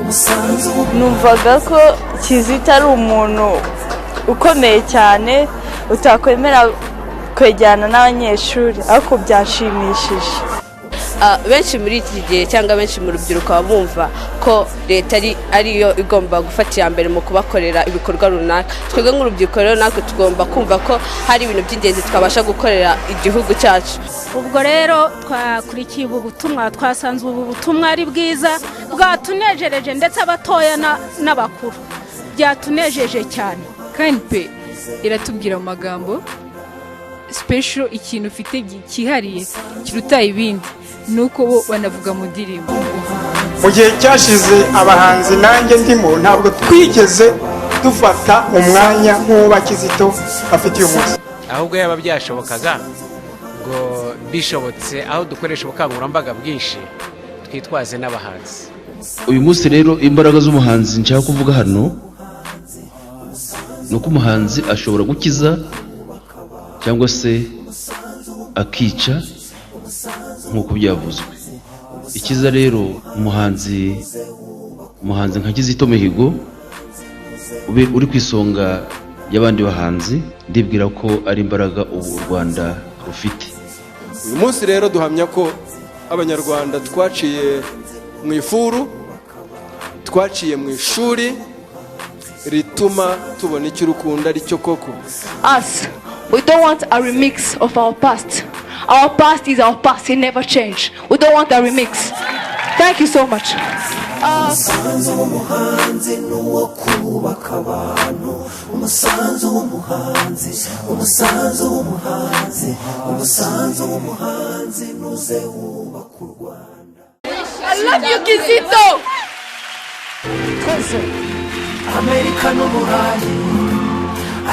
Umusanzu. Numvaga ko Kizito ari umuntu ukomeye cyane, utakwemera kwegerana n'abanyeshuri, ariko byashimishije. Benshi muri iki gihe cyangwa benshi mu rubyiruko baba bumva ko leta ariyo igomba gufata iya mbere mu kubakorera ibikorwa runaka. Twebwe nk'urubyiruko rero, natwe tugomba kumva ko hari ibintu by'ingenzi twabasha gukorera igihugu cyacu. Ubwo rero twakurikiye ubu butumwa, twasanze ubu butumwa ari bwiza, bwatunejereje, ndetse abatoya n'abakuru byatunejeje cyane. KNP iratubwira mu magambo special, ikintu ufite cyihariye kiruta ibindi, ni uko bo banavuga mu ndirimbo. Mu gihe cyashize, abahanzi nanjye ndimo, ntabwo twigeze dufata umwanya nk'uwo ba Kizito bafite uyu munsi. Ahubwo yaba byashobokaga ngo bishobotse, aho dukoresha ubukangurambaga bwinshi, twitwaze n'abahanzi. Uyu munsi rero, imbaraga z'umuhanzi nshaka kuvuga hano ni uko umuhanzi ashobora gukiza cyangwa se akica, nk'uko byavuzwe. Ikiza rero, umuhanzi nka Kizito Mihigo ube uri ku isonga y'abandi bahanzi, ndibwira ko ari imbaraga ubu u Rwanda rufite. Uyu munsi rero duhamya ko Abanyarwanda twaciye mu ifuru, twaciye mu ishuri rituma tubona icyo urukundo ari cyo koko. Us, we don't want a remix of our past. Our past is our past, it never change. We don't want a remix. Thank you so much. Umusanzu w'umuhanzi ni uwo kubaka abantu. Umusanzu w'umuhanzi, umusanzu w'umuhanzi, umusanzu w'umuhanzi nuze wubaka u Rwanda. I love you, Kizito! Twese, Amerika n'Uburayi,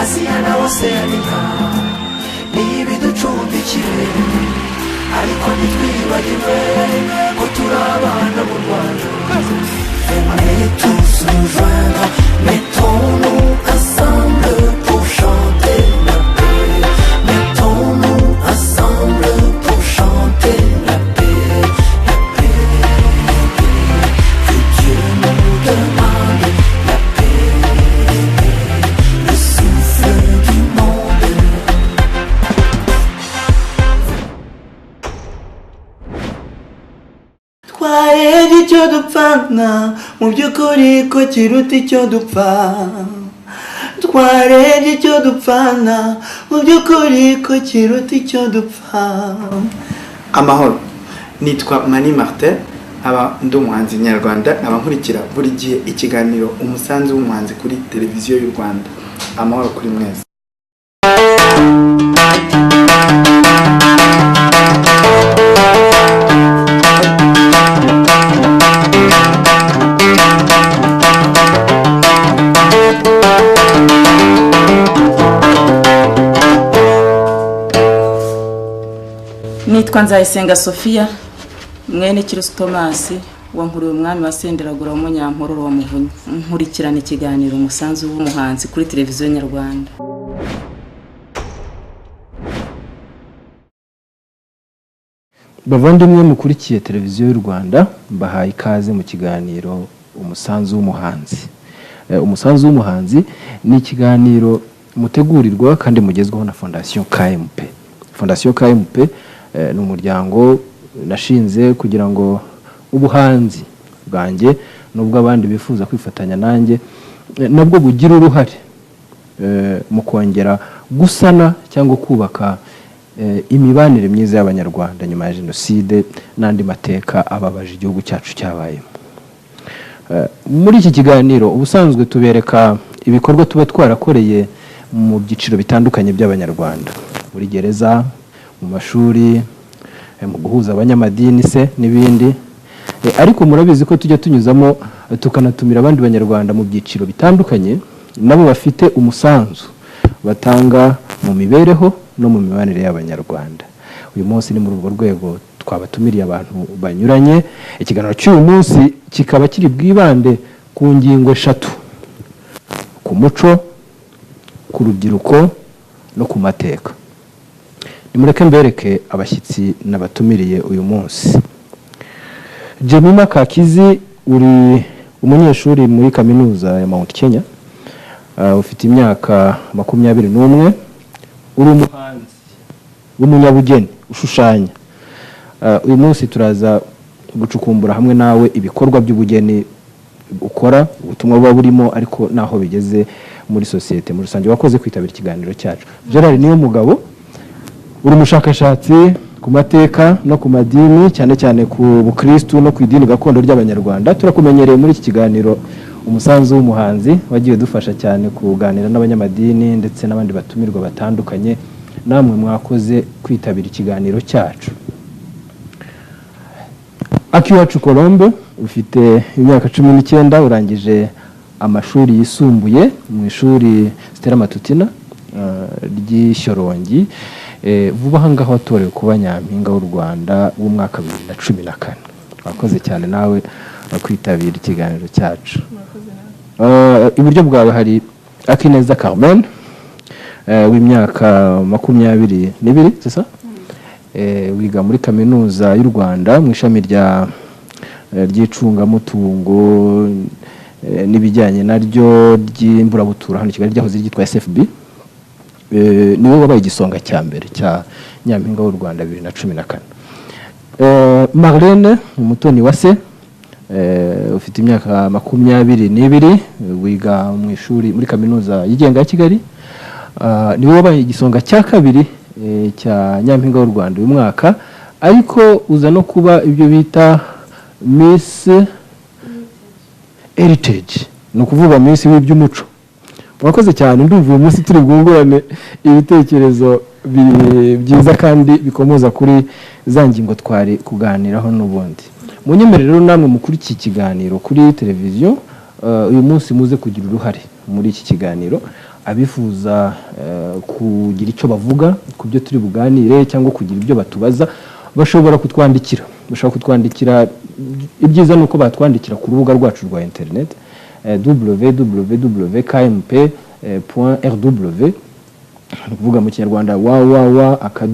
Aziya na Oseyaniya, nibiducumbikire, ariko ntitwibagirwe ko turi abana b'u Rwanda. Venez tous nous joindre, mettons-nous ensemble pour chanter la paix. Mettons-nous ensemble pour chanter la paix, la paix, la paix que Dieu nous demande, la paix, le souffle du monde. Twarebye icyo dupfana mu by'ukuri ko kiruta icyo dupfa. Twarebye icyo dupfana mu by'ukuri ko kiruta icyo dupfa. Amahoro, nitwa Mani Martin, nkaba ndi umuhanzi nyarwanda, nkaba nkurikira buri gihe ikiganiro Umusanzu w'Umuhanzi kuri Televiziyo y'u Rwanda. Amahoro kuri mwese. Nitwa Nzayisenga Sophia, mwene Kirusi Tomasi wa Nkuriwe, umwami wa Senderagura w'Umunyankororo wa Muvunyi. Nkurikirana ikiganiro Umusanzu w'Umuhanzi kuri Televiziyo Nyarwanda. Bavandimwe mukurikiye Televiziyo y'u Rwanda, mbahaye ikaze mu kiganiro Umusanzu w'Umuhanzi. Umusanzu w'Umuhanzi ni ikiganiro mutegurirwa kandi mugezweho na Fondation KMP. Fondation KMP ni umuryango nashinze kugira ngo ubuhanzi bwanjye n'ubw'abandi bifuza kwifatanya nanjye nabwo bugira uruhare mu kongera gusana cyangwa kubaka imibanire myiza y'Abanyarwanda nyuma ya jenoside n'andi mateka ababaje igihugu cyacu cyabayemo. Muri iki kiganiro ubusanzwe tubereka ibikorwa tuba twarakoreye mu byiciro bitandukanye by'Abanyarwanda, muri gereza, mu mashuri, mu guhuza abanyamadini se n'ibindi. Ariko murabizi ko tujya tunyuzamo tukanatumira abandi Banyarwanda mu byiciro bitandukanye, nabo bafite umusanzu batanga mu mibereho no mu mibanire y'Abanyarwanda. Uyu munsi ni muri urwo rwego twabatumiriye abantu banyuranye. Ikiganiro cy'uyu munsi kikaba kiri bwibande ku ngingo eshatu: ku muco, ku rubyiruko no ku mateka. Nimureke mbereke abashyitsi nabatumiriye uyu munsi. Jemima Kakizi, uri Umunyeshuri muri kaminuza ya Mount Kenya, ufite imyaka 21, uri umuhanzi w'umunyabugeni ushushanya. Uyu munsi turaza gucukumbura hamwe nawe ibikorwa by'ubugeni ukora, ubutumwa buba burimo, ariko naho bigeze muri sosiyete muri rusange. Wakoze kwitabira ikiganiro cyacu. Gerard niyo mugabo, uri umushakashatsi ku mateka no ku madini, cyane cyane ku bukristu no ku idini gakondo ry'Abanyarwanda. Turakumenyereye muri iki kiganiro Umusanzu w'Umuhanzi, wagiye udufasha cyane kuganira n'abanyamadini ndetse n'abandi batumirwa batandukanye. Namwe mwakoze kwitabira ikiganiro cyacu. Akiwacu Colombe, ufite imyaka 19, urangije amashuri yisumbuye mu ishuri Stella Matutina ry'Ishyorongi. Vuba aha ngaha watorewe kuba Nyampinga w'u Rwanda w'umwaka 2014. Wakoze cyane nawe kwitabira ikiganiro cyacu. Iburyo bwawe hari Akineza Carmen, w'imyaka 22, c'est ça? Wiga muri Kaminuza y'u Rwanda mu ishami rya ry'icungamutungo n'ibijyanye naryo ry'Imburabuturo hano i Kigali, ryahoze ryitwa SFB. Niwe wabaye igisonga cya mbere cya Nyampinga w'u Rwanda 2014. Marlene Umutoni wa se, ufite imyaka 22, wiga mu ishuri muri Kaminuza yigenga ya Kigali. Niwe wabaye igisonga cya kabiri cya Nyampinga w'u Rwanda uyu mwaka, ariko uza no kuba ibyo bita Miss Heritage, ni ukuvuga Miss w'iby'umuco. Mwakoze cyane, ndumva uyu munsi turi bwungurane ibitekerezo byiza kandi bikomoza kuri za ngingo twari kuganiraho n'ubundi. Munyemerere rero namwe mukuri iki kiganiro kuri televiziyo, uyu munsi muze kugira uruhare muri iki kiganiro. Abifuza kugira icyo bavuga ku byo turi buganire cyangwa kugira ibyo batubaza, bashobora kutwandikira. Bashobora kutwandikira, ibyiza ni uko batwandikira ku rubuga rwacu rwa internet www.kmp.rw, ni ukuvuga mu Kinyarwanda www.kmp.rw,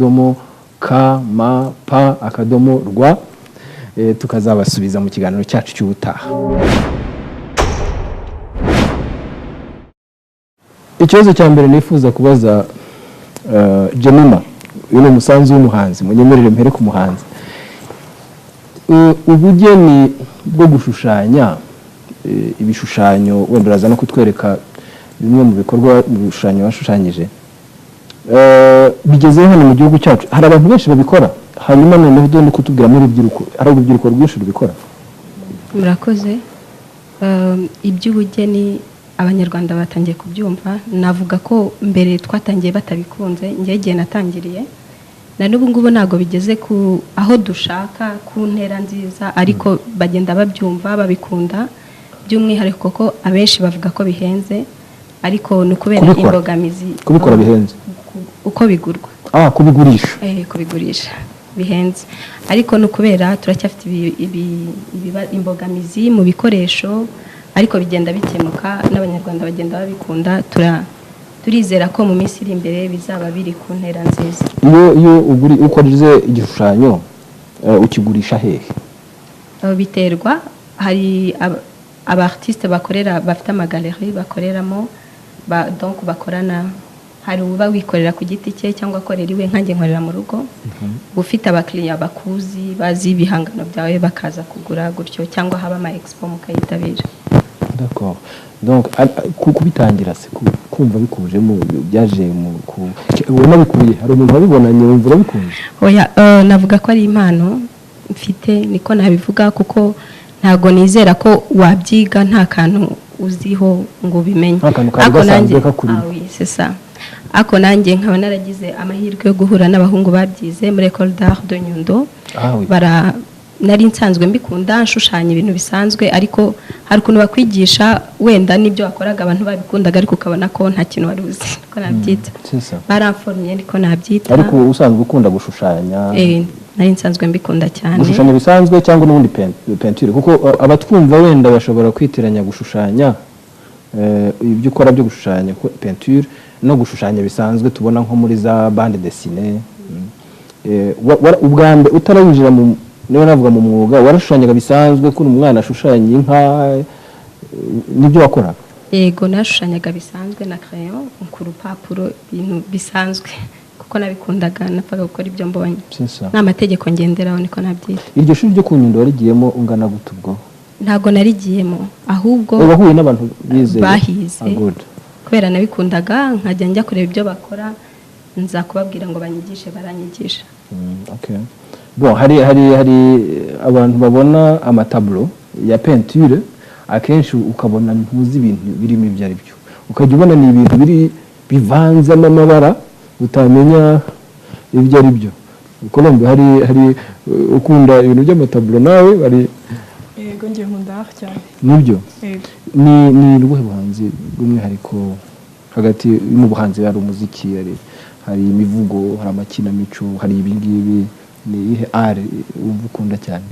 tukazabasubiza mu kiganiro cyacu cy'ubutaha. Ikibazo cya mbere nifuza kubaza Jemima, uyu ni umusanzu w'umuhanzi, munyemerere mpere ku muhanzi. Ubugeni bwo gushushanya ibishushanyo, wenda uraza no kutwereka bimwe mu bikorwa, mu bishushanyo washushanyije, bigeze hano mu gihugu cyacu hari abantu benshi babikora. Hanyuma noneho uduhe kutubwira muri urubyiruko, hari urubyiruko rwinshi rubikora? Murakoze. Iby'ubugeni Abanyarwanda batangiye kubyumva. Navuga ko mbere twatangiye batabikunze, njye igihe natangiriye na n'ubu ngubu ntabwo bigeze ku aho dushaka ku ntera nziza, ariko bagenda babyumva babikunda, by'umwihariko ko abenshi bavuga ko bihenze, ariko ni ukubera imbogamizi. Kubikora bihenze? Uko bigurwa. Kubigurisha. Kubigurisha bihenze, ariko ni ukubera turacyafite imbogamizi mu bikoresho, ariko bigenda bikemuka n'Abanyarwanda bagenda babikunda. Turizera ko mu minsi iri imbere bizaba biri ku ntera nziza. Iyo ukoze igishushanyo ukigurisha hehe? Biterwa, hari aba artiste bakorera, bafite amagaleri bakoreramo, donc bakorana. Hari uba wikorera ku giti cye cyangwa akorera iwe, nkanjye nkorera mu rugo. Ufite abakiriya bakuzi, bazi ibihangano byawe, bakaza kugura gutyo, cyangwa haba ama expo mukayitabira. D'accord. Donc kubitangira se, kumva bikujemo, byaje mu ubona bikuye, hari umuntu wabibonanye wumva urabikunze? Oya, navuga ko ari impano mfite, niko nabivuga, kuko ntago nizera ko wabyiga nta kantu uziho ngo ubimenye. Nta kantu kari gasanzwe kakurimo. Ah oui, c'est ça. Ako nanjye nkaba naragize amahirwe yo guhura n'abahungu babyize muri École d'Art de Nyundo. Bara nari nsanzwe mbikunda, nshushanya ibintu bisanzwe, ariko hari ukuntu bakwigisha wenda n'ibyo wakoraga abantu babikundaga, ariko ukabona ko nta kintu wari uzi, niko nabyita. C'est ça. Baramformye, niko nabyita. Ariko usanzwe ukunda gushushanya? Nari nsanzwe mbikunda cyane. Gushushanya bisanzwe cyangwa n'ubundi peinture? Kuko abatwumva wenda bashobora kwitiranya gushushanya, ibyo ukora byo gushushanya peinture no gushushanya bisanzwe tubona nko muri za bande dessinée. Ubwa mbere utarawinjira mu, niba navuga mu mwuga, warashushanyaga bisanzwe ko umwana ashushanya inka, Nibyo wakoraga? Yego, nashushanyaga bisanzwe na crayon ku rupapuro, ibintu bisanzwe, kuko nabikundaga, napfaga gukora ibyo mbonye. C'est ça. Nta mategeko ngenderaho, niko nabyita. Iryo shuri ryo ku Nyundo warigiyemo ungana gute ubwo? Ntabwo narigiyemo, ahubwo Wahuye n'abantu bize? Bahize. Ah, good. Kubera nabikundaga, nkajya njya kureba ibyo bakora, nza kubabwira ngo banyigishe, baranyigisha. Okay. Bon, hari abantu babona amatableau ya peinture, akenshi ukabona ntuzi ibintu birimo ibyo ari byo, ukajya ubona ni ibintu biri bivanzemo amabara, utamenya ibyo ari byo. Colombe, hari ukunda ibintu by'amatableau nawe bari? Yego, ngiye nkunda art cyane. Nibyo? Yego. Ni ubuhe buhanzi bw'umwihariko hagati mu buhanzi? Hari umuziki, hari imivugo, hari amakinamico, hari ibingibi. Ni iyihe art wumva ukunda cyane?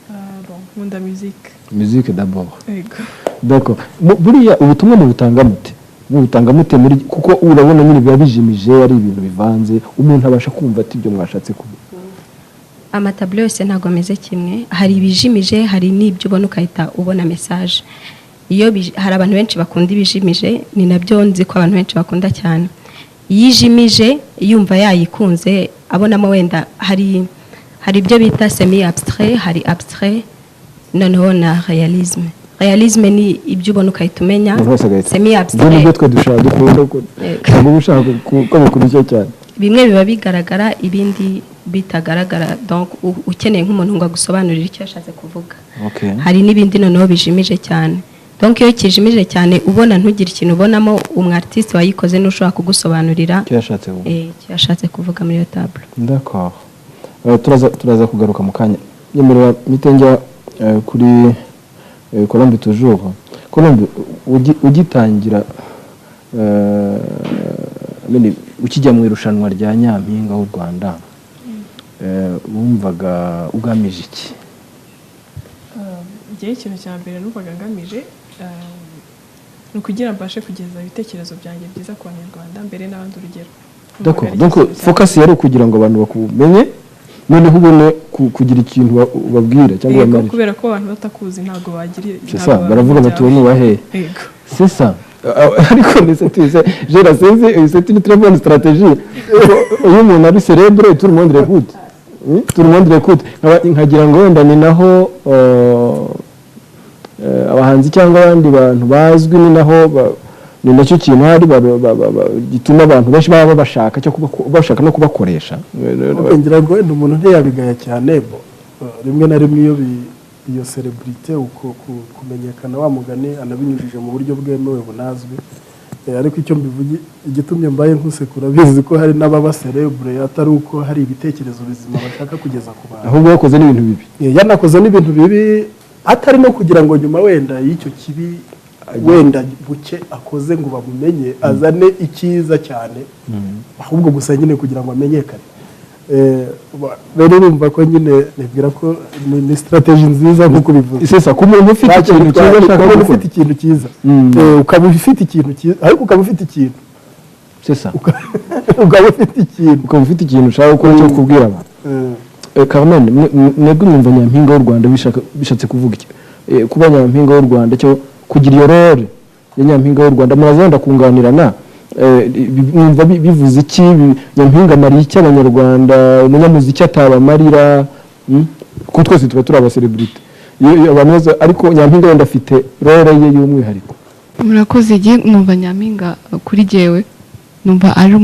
Ah, bon, nkunda musique. Musique d'abord? Yego. D'accord. Buriya ubutumwa mubutanga mute muri, kuko urabona nyine biba bijimije, ari ibintu bivanze, umuntu abasha kumva ati ibyo mwashatse kuvuga? Amatableau yose ntabwo ameze kimwe. Hari ibijimije, hari n'ibyo ubona ukahita ubona message. Iyo hari abantu benshi bakunda ibijimije, ni nabyo nzi ko abantu benshi bakunda cyane. Iyo ijimije yumva yayikunze, abonamo wenda hari ibyo bita semi abstrait, hari abstrait, noneho na réalisme. Réalisme ni ibyo ubona ukahita umenya. Umuntu wese agahita Semi ibyo abstrait nibyo twe dushaka, dukunda ko Yego. ntabwo uba ushaka ko bikurya cyane. Bimwe biba bigaragara, ibindi bitagaragara, donc ukeneye nk'umuntu ngo agusobanurire icyo yashatse kuvuga. Hari n'ibindi noneho bijimije cyane. Donc iyo kijimije cyane, ubona ntugire ikintu ubonamo, umu artiste wayikoze n'ushobora kugusobanurira icyo yashatse kuvuga. Icyo yashatse kuvuga muri iyo tableau. D'accord. Turaza kugaruka mu kanya. Nyemerera mpite njya kuri Colombe toujours. Colombe, ugitangira, I mean, ukijya mu irushanwa rya Nyampinga w'u Rwanda, wumvaga ugamije iki? Njyewe ikintu cya mbere numvaga ngamije ni ukugira mbashe kugeza ibitekerezo byanjye byiza ku Banyarwanda mbere n'abandi urugero. D'accord. Numvaga ari Donc ikintu cya focus yari ukugira ngo abantu bakumenye, noneho ubone kugira ikintu ubabwira cyangwa Yego, ubamarire. Kubera ko abantu batakuzi ntabwo bagira C'est ça, baravuga bati uwo ni uwahehe? Yego. C'est ça. Ariko ndetse tuzi Gera, sinzi, c'est une très bonne stratégie. Iyo umuntu ari célèbre, tout le monde l'écoute. Tout le monde l'écoute. Nkagira ngo wenda ni naho abahanzi cyangwa abandi bantu bazwi, ni naho ni nacyo kintu hari gituma abantu benshi baba babashaka, cyo bashaka no kubakoresha. Ngira ngo wenda umuntu ntiyabigaya cyane bo. Rimwe na rimwe iyo iyo célébrité, uko kumenyekana, wa mugani anabinyujije mu buryo bwemewe bunazwi. Ariko icyo mbivugi igitumye mbaye nkusekura, bizi ko hari n'ababa célèbre atari uko hari ibitekerezo bizima bashaka kugeza ku bantu. Ahubwo bakoze n'ibintu bibi. Yanakoze n'ibintu bibi, atari no kugira ngo nyuma wenda y'icyo kibi wenda buke akoze ngo bamumenye, azane icyiza cyane, ahubwo gusa nyine kugira ngo amenyekane. Rero urumva ko nyine nibwira ko ni stratégie nziza nk'uko ubivuze. C'est ça, ku muntu ufite Ntacyo ikintu bitwaye, cyiza ashaka ku muntu gukora. ufite ikintu cyiza. Ukaba ufite ikintu cyiza, ariko ukaba ufite ikintu C'est ça. ukaba ufite ikintu Ukaba ufite ikintu ushaka gukora cyo kubwira abantu. Carmen, mwebwe mwumva Nyampinga w'u Rwanda bishatse kuvuga iki? Kuba Nyampinga w'u Rwanda cyo kugira iyo role ya Nyampinga w'u Rwanda, muraza wenda kunganirana, mwumva bivuze iki? Nyampinga amariye iki Abanyarwanda umunyamuziki atabamarira? Kuko twese tuba turi abacélébrité. Iyo abantu bose, ariko Nyampinga wenda afite role ye y'umwihariko. Murakoze. Igihe numva Nyampinga, kuri jyewe numva ari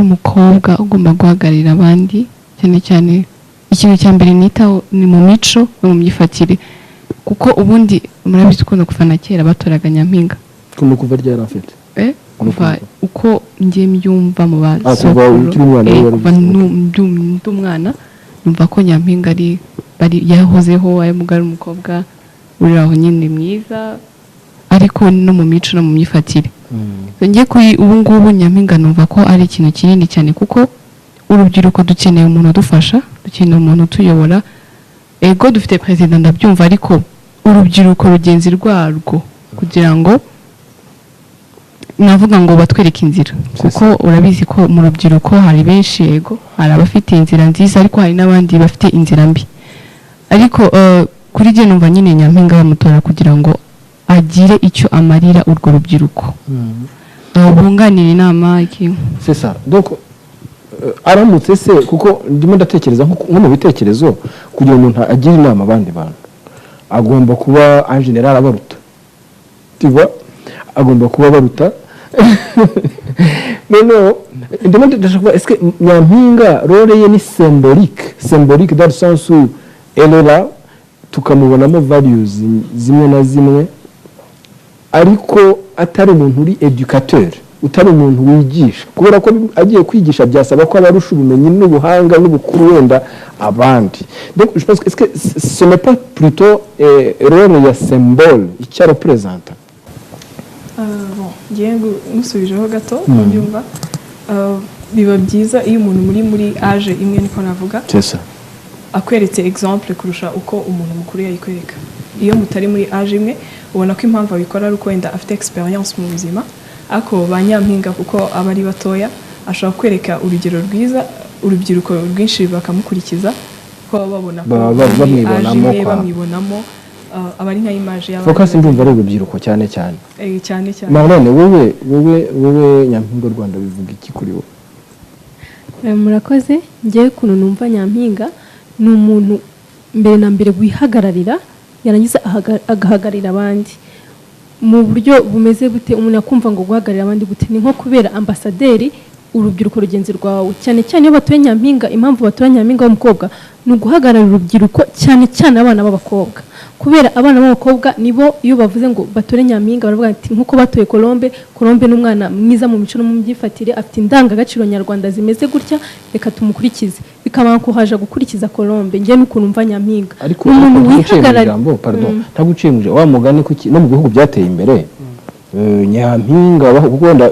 umukobwa ugomba guhagararira abandi, cyane cyane ikintu cya mbere nitaho ni mu mico no mu myifatire, kuko ubundi murabizi ukuntu kuva na kera batoraga Nyampinga. Kuno kuva ryari afite? Kuva uko njye mbyumva mu Ah, kuva basokuru, ukiri umwana wari kuva ndi umwana numva ko Nyampinga ari bari yahozeho, ari mugari, umukobwa uri aho nyine mwiza, ariko no mu mico no mu myifatire. Njye kuri ubu ngubu Nyampinga numva ko ari ikintu kinini cyane, kuko urubyiruko dukeneye umuntu udufasha, dukeneye umuntu utuyobora. Ego, dufite perezida, ndabyumva, ariko urubyiruko rugenzi rwarwo kugira ngo navuga ngo batwereke inzira, kuko urabizi ko mu rubyiruko hari benshi, yego hari abafite inzira nziza, ariko hari n'abandi bafite inzira mbi. Ariko kuri jye numva nyine Nyampinga bamutora kugira ngo Agire icyo amarira urwo rubyiruko, bunganira inama iki. C'est ça. Donc aramutse se, kuko ndimo ndatekereza nko mu bitekerezo, kugira umuntu agire inama abandi bantu agomba kuba en général abaruta, tu vois, agomba kuba abaruta. Noneho ndimo ndashaka kuvuga, est-ce que Nyampinga rôle ye ni symbolique, symbolique dans le sens où elle est là, tukamubonamo values zimwe na zimwe, ariko atari umuntu uri éducateur, utari umuntu wigisha, kubera ko agiye kwigisha byasaba ko aba arusha ubumenyi n'ubuhanga n'ubukuru wenda abandi? Donc je pense que est-ce que ce n'est pas plutôt rôle ya symbole, icyo représente? Bon, ngiye ngusubijeho gato. Mbyumva, biba byiza iyo umuntu muri âge imwe, niko navuga, C'est ça. akweretse exemple kurusha uko umuntu mukuru yayikwereka. Iyo mutari muri âge imwe, ubona ko impamvu abikora ari uko wenda afite experience mu buzima, ariko ba nyampinga, kuko aba ari batoya, ashobora kwereka urugero rwiza urubyiruko rwinshi bakamukurikiza, kuko baba babona ko Baba muri âge bamwibonamo imwe, kwa. bamwibonamo, aba ari nka image y'abandi. Focus ndumva ari urubyiruko cyane cyane. Cyane cyane. Marlene, wowe Nyampinga w'u Rwanda bivuga iki kuri wowe? Murakoze. Ngewe ukuntu numva Nyampinga, ni umuntu mbere na mbere wihagararira, yarangiza agahagararira abandi mu buryo bumeze bute? Umuntu yakumva ngo guhagararira abandi gute? Ni nko kubera ambasaderi urubyiruko rugenzi rwawe, cyane cyane iyo batuye Nyampinga. Impamvu batura Nyampinga w'umukobwa ni uguhagararira urubyiruko, cyane cyane abana b'abakobwa, kubera abana b'abakobwa nibo iyo bavuze ngo batore Nyampinga baravuga ati nk'uko batoye Colombe, Colombe ni umwana mwiza mu mico no mu myifatire, afite indangagaciro nyarwanda zimeze gutya, reka tumukurikize, bikabankuhaja gukurikiza Colombe. Njye n'ukuntu mva Nyampinga Ariko ni umuntu ariko ntaguciye mu wihagarara. ijambo, pardon, ntaguciye mu ijambo, wa mugani, kuki no mu bihugu byateye imbere Nyampinga kuko wenda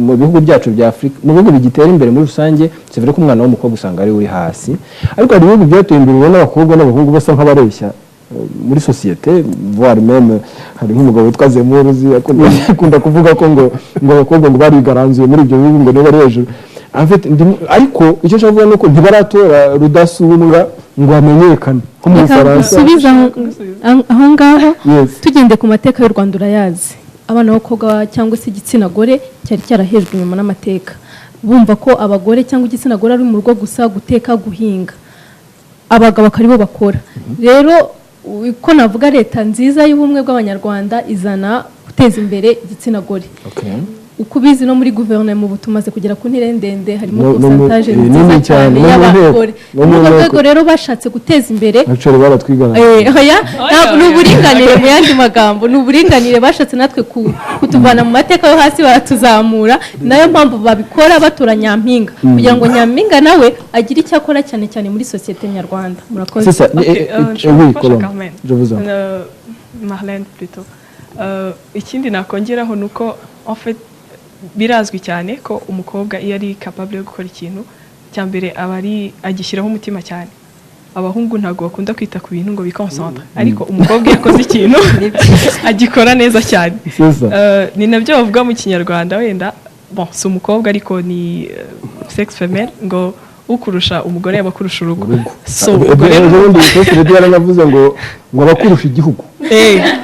mu bihugu byacu bya Afurika, mu bihugu bigitera imbere muri rusange, c'est vrai ko umwana w'umukobwa usanga ari uri hasi, ariko hari ibihugu byateye imbere ubona abakobwa n'abahungu basa nk'abareshya muri sosiyete, voire même hari nk'umugabo witwa Zemmour uzi akunda kuvuga ko ngo abakobwa ngo barigaranzuye muri ibyo bihugu, ngo nibo bari hejuru. En fait, ariko icyo nshaka kuvuga ni uko ntibaratora Rudasumbwa ngo hamenyekane nko mu Reka Bufaransa. gusubiza aho ngaho. Yes. Tugende ku mateka y'u Rwanda, urayazi, abana b'abakobwa cyangwa se igitsina gore cyari cyarahejwe inyuma n'amateka, bumva ko abagore cyangwa igitsina gore ari mu rugo gusa, guteka, guhinga, abagabo akaba aribo bakora. Rero uko navuga, leta nziza y'ubumwe bw'Abanyarwanda izana guteza imbere igitsina gore. Uko ubizi, no muri guverinoma ubu tumaze kugera ku ntera ndende, harimo pourcentage nziza nini cyane, cyane no mu y'abagore. nteko, no mu Muri urwo nteko. rwego rero bashatse guteza imbere. Actually baratwigana. Oya, ntabwo ni uburinganire, mu yandi magambo ni uburinganire. Bashatse natwe kutuvana mu mateka yo hasi baratuzamura. Nayo mpamvu babikora, batora Nyampinga kugira ngo Nyampinga nawe agire icyo akora, cyane cyane muri sosiyete nyarwanda. Murakoze. C'est ça. Ok, nshobora Oui, gufasha Colombe. Carmen. Je vous en prie. Marlène plutôt. Ikindi nakongeraho ni uko en fait birazwi cyane ko umukobwa iyo ari capable yo gukora ikintu, cya mbere aba ari agishyiraho umutima cyane. Abahungu ntabwo bakunda kwita ku bintu ngo biconcentre, ariko umukobwa iyo akoze ikintu agikora neza cyane. C'est ça. Ni nabyo bavuga mu Kinyarwanda, wenda bon si umukobwa ariko ni sexe femelle, ngo ukurusha umugore yaba akurusha urugo. So ubwo rero Ejo bundi First Lady yaranavuze ngo abakurusha igihugu.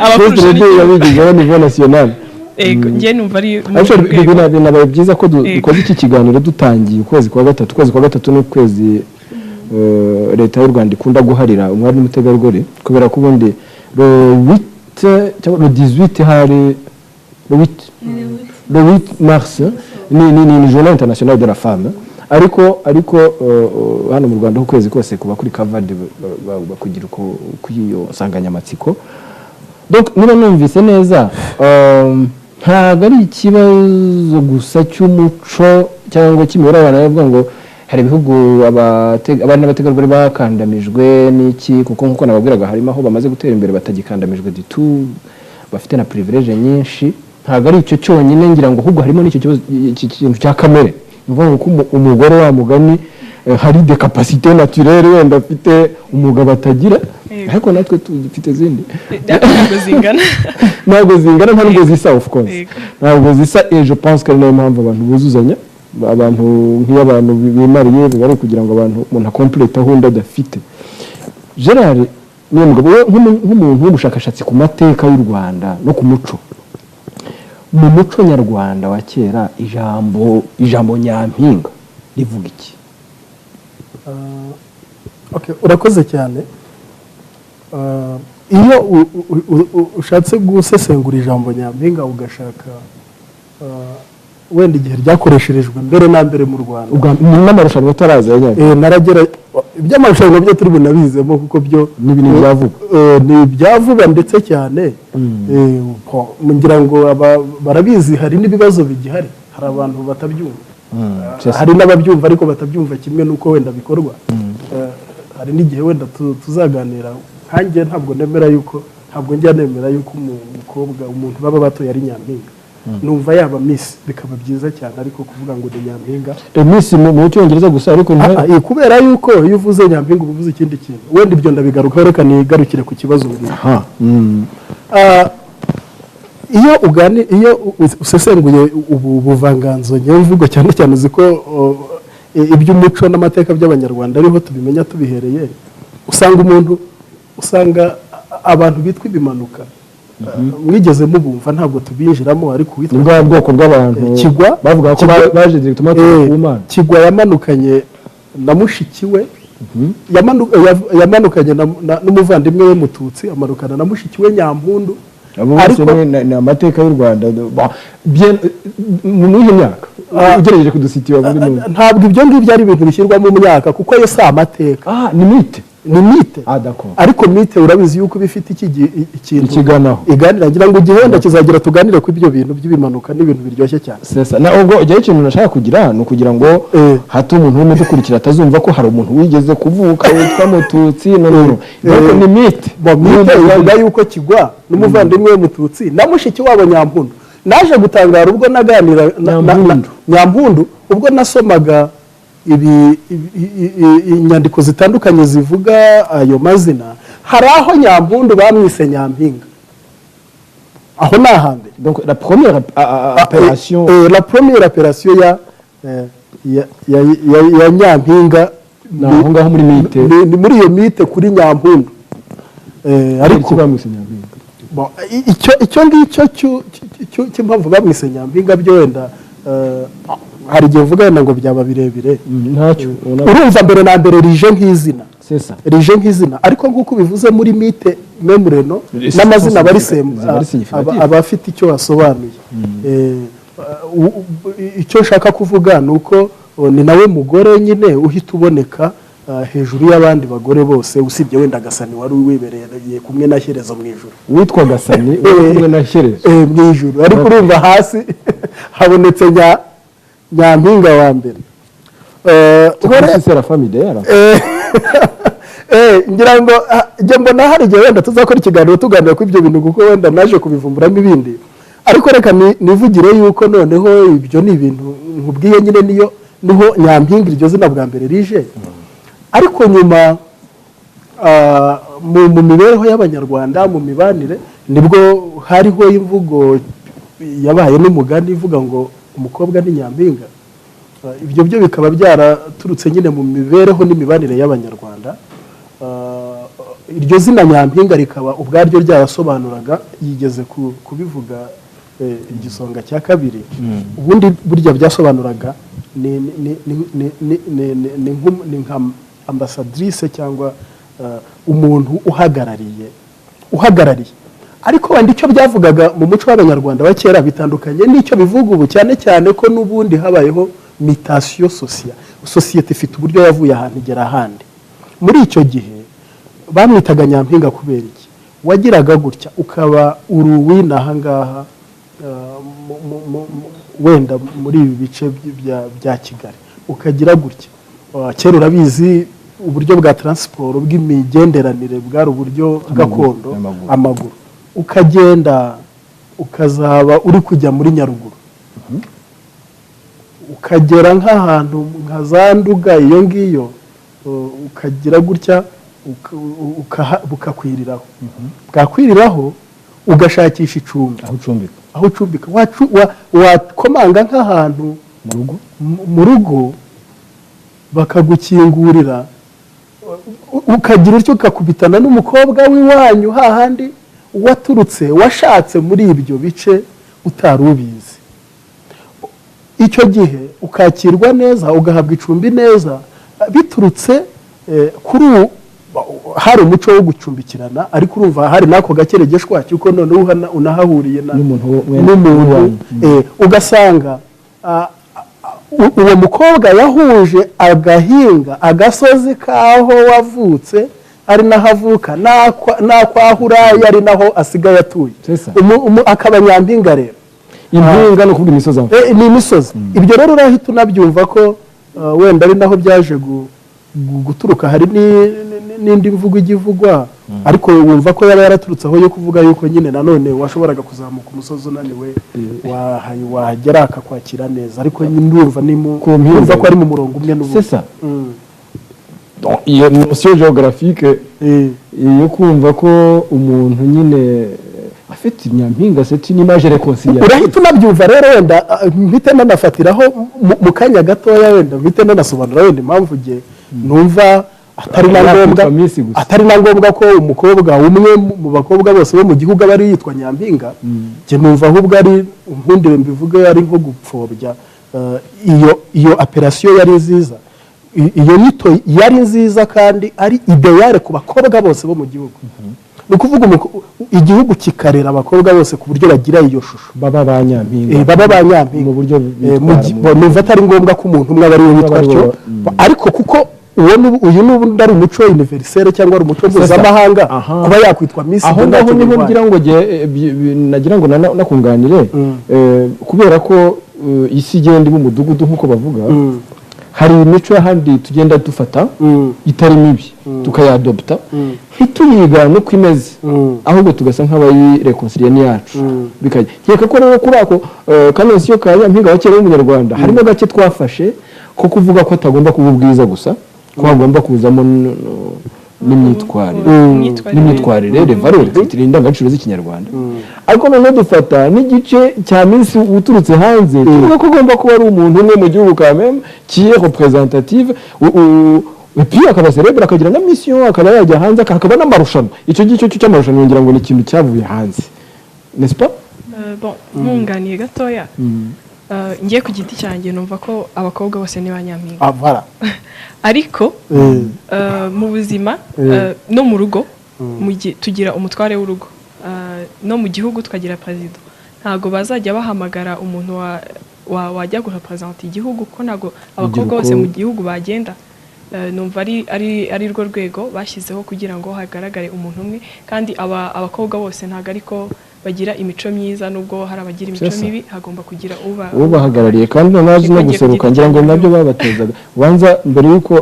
Abakurusha First Lady n'igihugu. yabigizeho niveau national. Ego, njye numva ari muri Actually, urwo rwego. Binabaye byiza ko dukoze iki kiganiro dutangiye ukwezi kwa gatatu. Ukwezi kwa gatatu ni ukwezi leta y'u Rwanda ikunda guharira umwari n'umutegarugori, kubera ko ubundi le 8 cyangwa le 18, hari le 8, le 8 mars ni journée internationale de la femme, ariko hano mu Rwanda ukwezi kose kuba kuri covered bakugira uko kuri iyo nsanganyamatsiko. Donc niba numvise neza, ntabwo ari ikibazo gusa cy'umuco cyangwa cy'imibereho y'abantu bavuga ngo hari ibihugu abari n'abategarugori bakandamijwe n'iki, kuko nk'uko nababwiraga harimo aho bamaze gutera imbere batagikandamijwe du tout, bafite na privilege nyinshi. Ntabwo ari icyo cyonyine ngira ngo, ahubwo harimo n'icyo kibazo, iki kintu cya kamere, ni ukuvuga ngo ko umugore wa mugani hari des capacités naturelles wenda afite umugabo atagira. Ariko natwe dufite izindi. Ariko ntabwo zingana. Ntabwo zingana, nta nubwo zisa, of course. Ntabwo zisa, et je pense ko ari nayo mpamvu abantu buzuzanya. Abantu nk'iyo abantu bimariye biba ari ukugira ngo abantu umuntu acomplete aho undi adafite. Gerard, Niyo mugabo, wowe nk'umuntu w'umushakashatsi ku mateka y'u Rwanda no ku muco, mu muco nyarwanda wa kera, ijambo nyampinga rivuga iki? Okay, urakoze cyane. Iyo ushatse gusesengura ijambo nyampinga, ugashaka wenda igihe ryakoresherejwe mbere na mbere mu Rwanda, N'amarushanwa ataraza ya nyampinga. Naragera iby'amarushanwa byo turi bunabizemo, kuko byo Ni ibintu bya vuba. Ni ibya vuba ndetse cyane. Ngira ngo barabizi, hari n'ibibazo bigihari, hari abantu batabyumva, hari n'ababyumva ariko batabyumva kimwe n'uko wenda bikorwa. Hari n'igihe wenda tuzaganira. Nkanjye ntabwo nemera yuko, ntabwo njya nemera yuko umukobwa, umuntu baba batoye ari nyampinga. Numva yaba miss bikaba byiza cyane, ariko kuvuga ngo ni nyampinga... Miss mu cyongereza gusa, ariko Kubera yuko iyo uvuze nyampinga uba uvuze ikindi kintu. Wenda ibyo ndabigarukaho, reka nigarukire ku kibazo mbwira. Iyo usesenguye ubu buvanganzo nyemvugo, cyane cyane uzi ko iby'umuco n'amateka by'Abanyarwanda ariho tubimenya tubihereye, usanga umuntu, usanga abantu bitwa ibimanuka, mwigeze mubumva, ntabwo tubinjiramo, ariko uwitwa Ni bwa bwoko bw'abantu Kigwa bavuga ko baje directement ku Mana. Kigwa yamanukanye na mushiki we, yamanukanye n'umuvandimwe we Mututsi, amanukana na mushiki we Nyampundu. Abo bose ni amateka y'u Rwanda. Mu iyihe myaka ugerageje kudusitira muri none? Ntabwo ibyo ngibyo ari ibintu bishyirwa mu myaka, kuko ayo si amateka. Ni mythe. Ni mythe. Ah, d'accord. Ariko mythe urabizi yuko iba ifite ikintu Ikiganaho. iganira. Ngira ngo igihe wenda kizagera tuganire ku ibyo bintu by'ibimanuka n'ibintu biryoshye cyane. C'est ça. Na ubwo igihe ikintu nashaka kugira ni ukugira ngo hato umuntu urimo dukurikira atazumva ko hari umuntu wigeze kuvuka witwa Mututsi. No, no, no. Donc ni mythe. Bon, mythe ivuga yuko Kigwa n'umuvandimwe we Mututsi na mushiki wabo Nyampundu. Naje gutangara ubwo naganira Nyampundu, ubwo nasomaga inyandiko zitandukanye zivuga ayo mazina, hari aho Nyampundu bamwise Nyampinga. Aho ni ahambere. Donc la première appellation. La première appellation ya Nyampinga. Ni aho ngaho muri mythe. Ni muri iyo mythe kuri Nyampundu. Ariko bamwise Nyampinga? Bon, icyo ngicyo cy'impamvu bamwise Nyampinga byo wenda hari igihe uvuga wenda ngo byaba birebire. Ntacyo. Urumva, mbere na mbere rije nk'izina. C'est ça. Rije nk'izina, ariko nk'uko ubivuze, muri mythe memureno n'amazina aba ari Ziba ari significatif. Aba afite icyo asobanuye. Icyo nshaka kuvuga ni uko ni nawe mugore nyine uhita uboneka hejuru y'abandi bagore bose, usibye wenda Gasani wari wibereye kumwe na Shyerezo mu ijuru. Witwa Gasani uri kumwe na Shyerezo. Mu ijuru, ariko urumva hasi habonetse nyampinga wa mbere. C'est la famille d'ailleurs. Ngira ngo njye mbona hari igihe wenda tuzakora ikiganiro tuganira kuri ibyo bintu, kuko wenda naje kubivumburamo ibindi. Ariko reka nivugire yuko noneho ibyo ni ibintu nkubwiye nyine, niyo niho Nyampinga iryo zina bwa mbere rije. Ariko nyuma mu mibereho y'Abanyarwanda, mu mibanire, nibwo hariho imvugo yabaye n'umugani ivuga ngo umukobwa ni nyampinga. Ibyo byo bikaba byaraturutse nyine mu mibereho n'imibanire y'Abanyarwanda. Iryo zina nyampinga rikaba ubwaryo ryarasobanuraga, yigeze kubivuga igisonga cya kabiri, ubundi burya byasobanuraga ni nka ambassadrice cyangwa umuntu uhagarariye. Ariko wenda icyo byavugaga mu muco w'Abanyarwanda wa kera bitandukanye n'icyo bivuga ubu, cyane cyane ko n'ubundi habayeho mutation sociale. Sosiyete ifite uburyo yavuye ahantu igera ahandi. Muri icyo gihe bamwitaga nyampinga kubera iki? Wagiraga gutya ukaba uruwina ahangaha, wenda muri ibi bice bya Kigali, ukagira gutya. Kera urabizi, uburyo bwa transport, bw'imigenderanire, bwari uburyo gakondo, amaguru. Ukagenda ukazaba uri kujya muri Nyaruguru, ukagera nk'ahantu nka za Nduga iyo ngiyo, ukagira gutya bukakwiriraho, bwakwiriraho ugashakisha icumbi. Aho ucumbika. Aho ucumbika. Wakomanga nk'ahantu mu rugo, mu rugo bakagukingurira. Ukagira utyo ukakubitana n'umukobwa w'iwanyu hahandi waturutse, washatse muri ibyo bice utari ubizi. Icyo gihe ukakirwa neza, ugahabwa icumbi neza, biturutse kuri hari umuco wo gucumbikirana. Ariko urumva hari n'ako gakeregeshwa cy'uko noneho unahahuriye n'umuntu, ugasanga uwo mukobwa yahuje agahinga, agasozi k'aho wavutse ari naho avuka, n'aho uraye ari naho asigaye atuye, akaba nyampinga rero. Impinga ni ukuvuga imisozi. Ni imisozi. Ibyo rero urahita unabyumva ko wenda ari naho byaje guturuka. Hari n'indi mvugo ijya ivugwa, ariko wumva ko yaba yaraturutse aho, yo kuvuga yuko nyine nanone washoboraga kuzamuka umusozi unaniwe, wahagera akakwakira neza. Ariko nyine urumva urumva ko ari mu murongo umwe n'ubundi. C'est ça. Iyo notion géographique yo kumva ko umuntu nyine afite nyampinga, c'est une image réconciliatrice. Urahita unabyumva rero. Wenda mpite nanafatiraho mu kanya gatoya, wenda mpite nanasobanura wenda impamvu nge numva atari na ngombwa, atari na ngombwa ko umukobwa umwe mu bakobwa bose bo mu gihugu aba ari yitwa nyampinga. Njye numva ahubwo ari, nkundire mbivuge, ari nko gupfobya iyo appellation yari nziza. Iyo nyito yari nziza kandi ari idéale ku bakobwa bose bo mu gihugu. Ni ukuvuga igihugu kikarera abakobwa bose ku buryo bagira iyo shusho. Baba ba nyampinga. Baba ba nyampinga mu buryo Numva atari ngombwa ko umuntu umwe aba ariwe witwa atyo, ariko kuko uwo uyu n'ubundi ari umuco universel cyangwa ari umuco mpuzamahanga, kuba yakwitwa Miss Aho ngaho niho ngira ngo nagira ngo nakunganire, kubera ko isi igenda iba umudugudu nk'uko bavuga, hari imico y'ahandi tugenda dufata itari mibi, tukayadopta, ntituyigane uko imeze, ahubwo tugasa nk'abayiréconcilia n'iyacu bikajya. Nkeka ko rero kuri ako ka notion ka nyampinga wa kera w'umunyarwanda harimo gake twafashe ko kuvuga ko atagomba kuba ubwiza gusa, ko hagomba kuzamo n'imyitwarire, les valeurs, twitira indangagaciro z'Ikinyarwanda. Ariko noneho dufata n'igice cya Miss uturutse hanze, tuvuga ko ugomba kuba ari umuntu umwe mu gihugu quand même qui est représentative et puis akaba célèbre, akagira na mission, akaba yajya hanze, hakaba n'amarushanwa. Icyo ngicyo cy'amarushanwa ngira ngo ni ikintu cyavuye hanze, n'est-ce pas? Bon, nkunganiye gatoya, ngiye ku giti cyanjye numva ko abakobwa bose ni ba nyampinga. Ah, voilà. Ariko mu buzima no mu rugo tugira umutware w'urugo, no mu gihugu tukagira perezida. Ntabwo bazajya bahamagara umuntu wajya gurepresenta igihugu, kuko ntabwo abakobwa bose mu gihugu bagenda. Numva ari rwo rwego bashyizeho kugira ngo hagaragare umuntu umwe. Kandi abakobwa bose ntabwo ariko bagira imico myiza, nubwo hari abagira imico mibi, hagomba kugira uba ubahagarariye kandi noneho azi no guseruka. Ngira ngo nabyo babatozaga ubanza mbere y'uko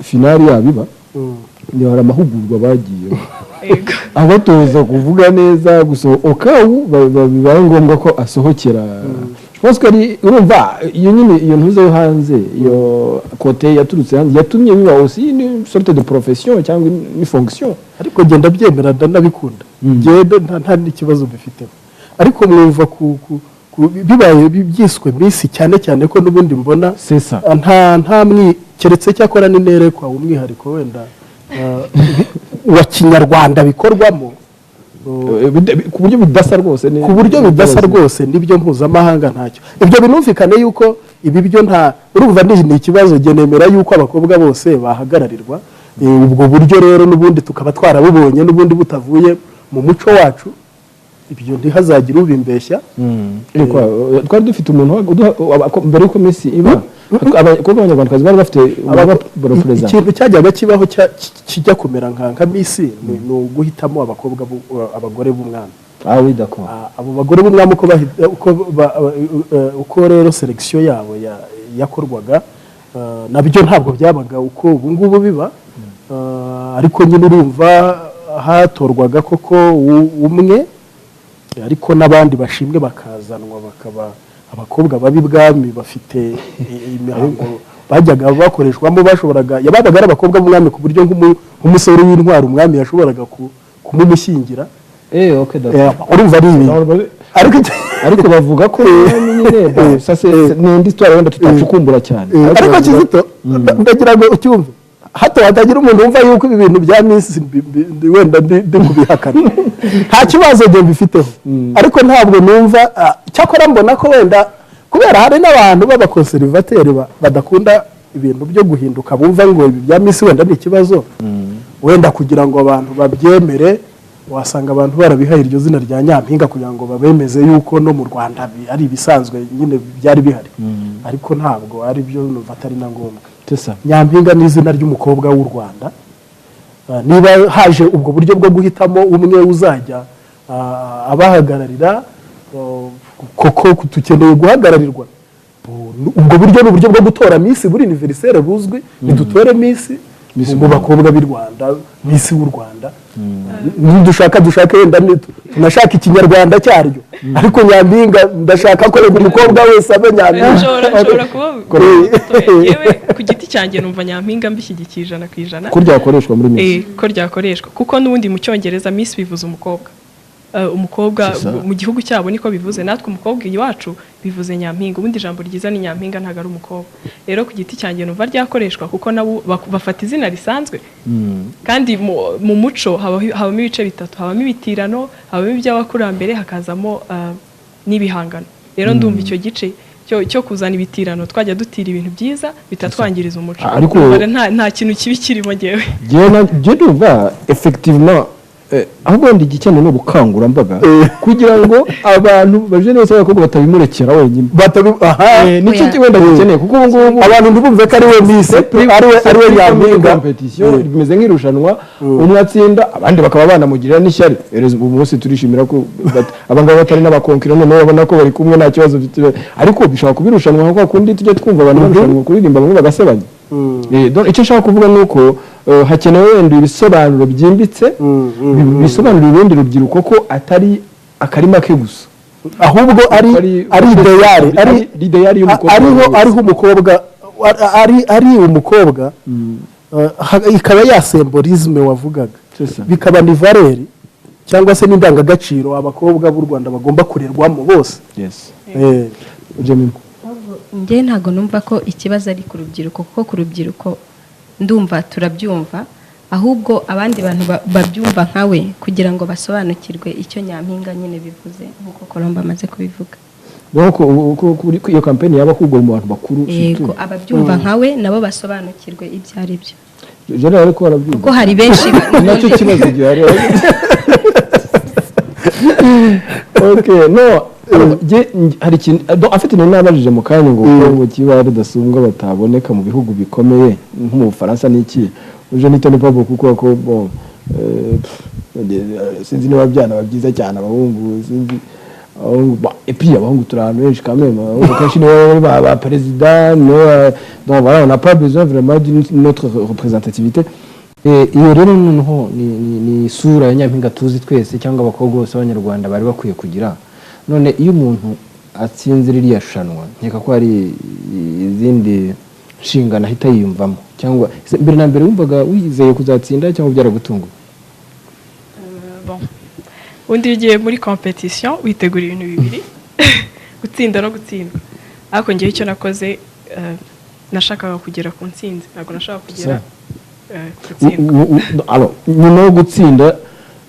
finale yabo iba, ni hari amahugurwa bagiye abatoza kuvuga neza, gusohoka bibaye ngombwa ko asohokera. Je pense ko ari, urumva, iyo nyine iyo ntuze yo hanze, iyo côté yaturutse hanze yatumye biba aussi une sorte de profession cyangwa une fonction. Ariko genda byemera, ndanabikunda ngende, nta n'ikibazo mbifiteho. Ariko mwumva bibaye byiswe Miss, cyane cyane ko n'ubundi mbona nta mwi keretse cyakora n'inerekwa umwihariko wenda wa kinyarwanda bikorwamo. Ku buryo bidasa rwose. Ku buryo bidasa rwose nibyo mpuzamahanga ntacyo. Ibyo binumvikane yuko ibi byo nta, urumva ni ikibazo. Jye nemera yuko abakobwa bose bahagararirwa. Ubwo buryo rero n'ubundi tukaba twarabubonye n'ubundi butavuye mu muco wacu, ibyo ntihazagire ubimbeshya. Twari dufite umuntu mbere y'uko Miss iba, abakobwa b'Abanyarwandakazi bari bafite Ikintu cyajyaga kibaho kijya kumera nka Miss ni uguhitamo abakobwa, abagore b'umwami. Ah oui, d'accord. Abo bagore b'umwami uko rero sélection yabo yakorwaga, nabyo ntabwo byabaga uko ubu ngubu biba. Ariko nyine urumva hatorwaga koko umwe, ariko n'abandi bashimwe bakazanwa, bakaba abakobwa b'ibwami bafite imihango bajyaga bakoreshwamo. Bashoboraga, yabaga ari abakobwa b'umwami ku buryo nk'umusore w'intwari umwami yashoboraga kumumushyingira. Urumva ari ibintu ariko ariko bavuga ko nyine ça c'est ni indi histoire wenda tutacukumbura cyane. Ariko Kizito, ndagira ngo ucyumve. Hato hatagira umuntu wumva yuko ibi bintu bya Miss wenda ndi kubihakana, nta kibazo njye mbifiteho, ariko ntabwo numva, cyakora mbona ko wenda kubera hari n'abantu b'abakonservateri badakunda ibintu byo guhinduka, bumva ngo ibi bya Miss wenda ni ikibazo, wenda kugira ngo abantu babyemere, wasanga abantu barabihaye iryo zina rya nyampinga kugira ngo babemeze yuko no mu Rwanda ari ibisanzwe nyine byari bihari, ariko ntabwo ari byo, numva atari na ngombwa. Tesa. Nyampinga ni izina ry'umukobwa w'u Rwanda. Niba haje ubwo buryo bwo guhitamo umwe uzajya abahagararira, koko dukeneye guhagararirwa. Ubwo buryo ni uburyo bwo gutora Miss buri universel buzwi, nidutore Miss mu bakobwa b'i Rwanda, Miss w'u Rwanda. Nidushaka dushake wenda tunashaka ikinyarwanda cyaryo, ariko nyampinga ndashaka ko rega umukobwa wese abe nyampinga. Nshobora kuba yewe ku giti cyanjye numva nyampinga mbishyigikiye 100%. Ko ryakoreshwa muri Miss. Ko ryakoreshwa, kuko n'ubundi mu Cyongereza Miss bivuze umukobwa. Umukobwa C'est ça. mu gihugu cyabo niko bivuze, natwe umukobwa iwacu bivuze nyampinga. Ubundi ijambo ryiza ni nyampinga, ntabwo ari umukobwa. Rero ku giti cyanjye numva ryakoreshwa, kuko nabo bafata izina risanzwe, kandi mu muco habamo ibice bitatu: habamo ibitirano, habamo iby'abakurambere, hakazamo n'ibihangano. Rero ndumva icyo gice cyo kuzana ibitirano, twajya dutira ibintu byiza bitatwangiriza umuco. Ariko- Ndumva nta kintu kibi kirimo ngewe. Njye ndumva effectivement, ahubwo wenda igikenewe ni ubukangurambaga kugira ngo abantu bajene bose b'abakobwa batabimurekera wenyine. Nicyo Oya. wenda gikeneye, kuko ubu ngubu abantu ntibumve ko ari we Miss, ari we nyampinga. Competition bimeze nk'irushanwa, umwe atsinda abandi bakaba banamugirira n'ishyari. Ereza ubu munsi turishimira ko abangaba batari n'abakonkira, noneho urabona ko bari kumwe, nta kibazo bifite, ariko bishobora kuba irushanwa nka kwa kundi tujya twumva abantu barushanwa kuririmba, bamwe bagasebanya. Donc icyo nshaka kuvuga ni uko hakenewe wenda ibisobanuro byimbitse bisobanurira urundi rubyiruko ko atari akarima ke gusa, ahubwo ari idéal, ari idéal y'umukobwa ariho wese. Ariho umukobwa ari umukobwa, ikaba ya symbolisme wavugaga, bikaba ni valeur cyangwa se n'indangagaciro abakobwa b'u Rwanda bagomba kurerwamo bose. Yes. Jemima. Njye ntabwo numva ko ikibazo ari ku rubyiruko, kuko ku rubyiruko ndumva turabyumva, ahubwo abandi bantu babyumva nkawe kugira ngo basobanukirwe icyo nyampinga nyine bivuze, nk'uko Colombe amaze kubivuga. Donc ko iyo campaign yaba ahubwo mu bantu bakuru Yego. Surtout. Ababyumva nkawe nabo basobanukirwe ibyo ari byo. General, ariko barabyumva. Kuko hari benshi Nacyo kibazo gihari. Okay, no, hari ikintu, donc en fait nari nabajije mu kanya ngo ko ngo kiba rudasumbwa bataboneka mu bihugu bikomeye nko mu Bufaransa n'iki uje nitone pabo, kuko ko bon, pff, sinzi niba byanaba byiza cyane abahungu, sinzi abahungu et puis abahungu turi ahantu henshi quand même, abahungu kenshi nibo bari ba président, nibo donc voilà, on n'a pas besoin vraiment d'une autre représentativité. Iyo rero noneho ni isura ya nyampinga tuzi twese cyangwa abakobwa bose b'abanyarwanda bari bakwiye kugira. None iyo umuntu atsinze ririya rushanwa, nkeka ko hari izindi nshingano ahita yiyumvamo, cyangwa se mbere na mbere wumvaga wizeye kuzatsinda cyangwa byaragutunguye? Bon, ubundi iyo ugiye muri competition witegura ibintu bibiri: gutsinda no gutsindwa. Ariko ngewe icyo nakoze, nashakaga kugera ku ntsinzi, ntabwo nashakaga kugera gutsindwa. Alors, nyuma yo gutsinda,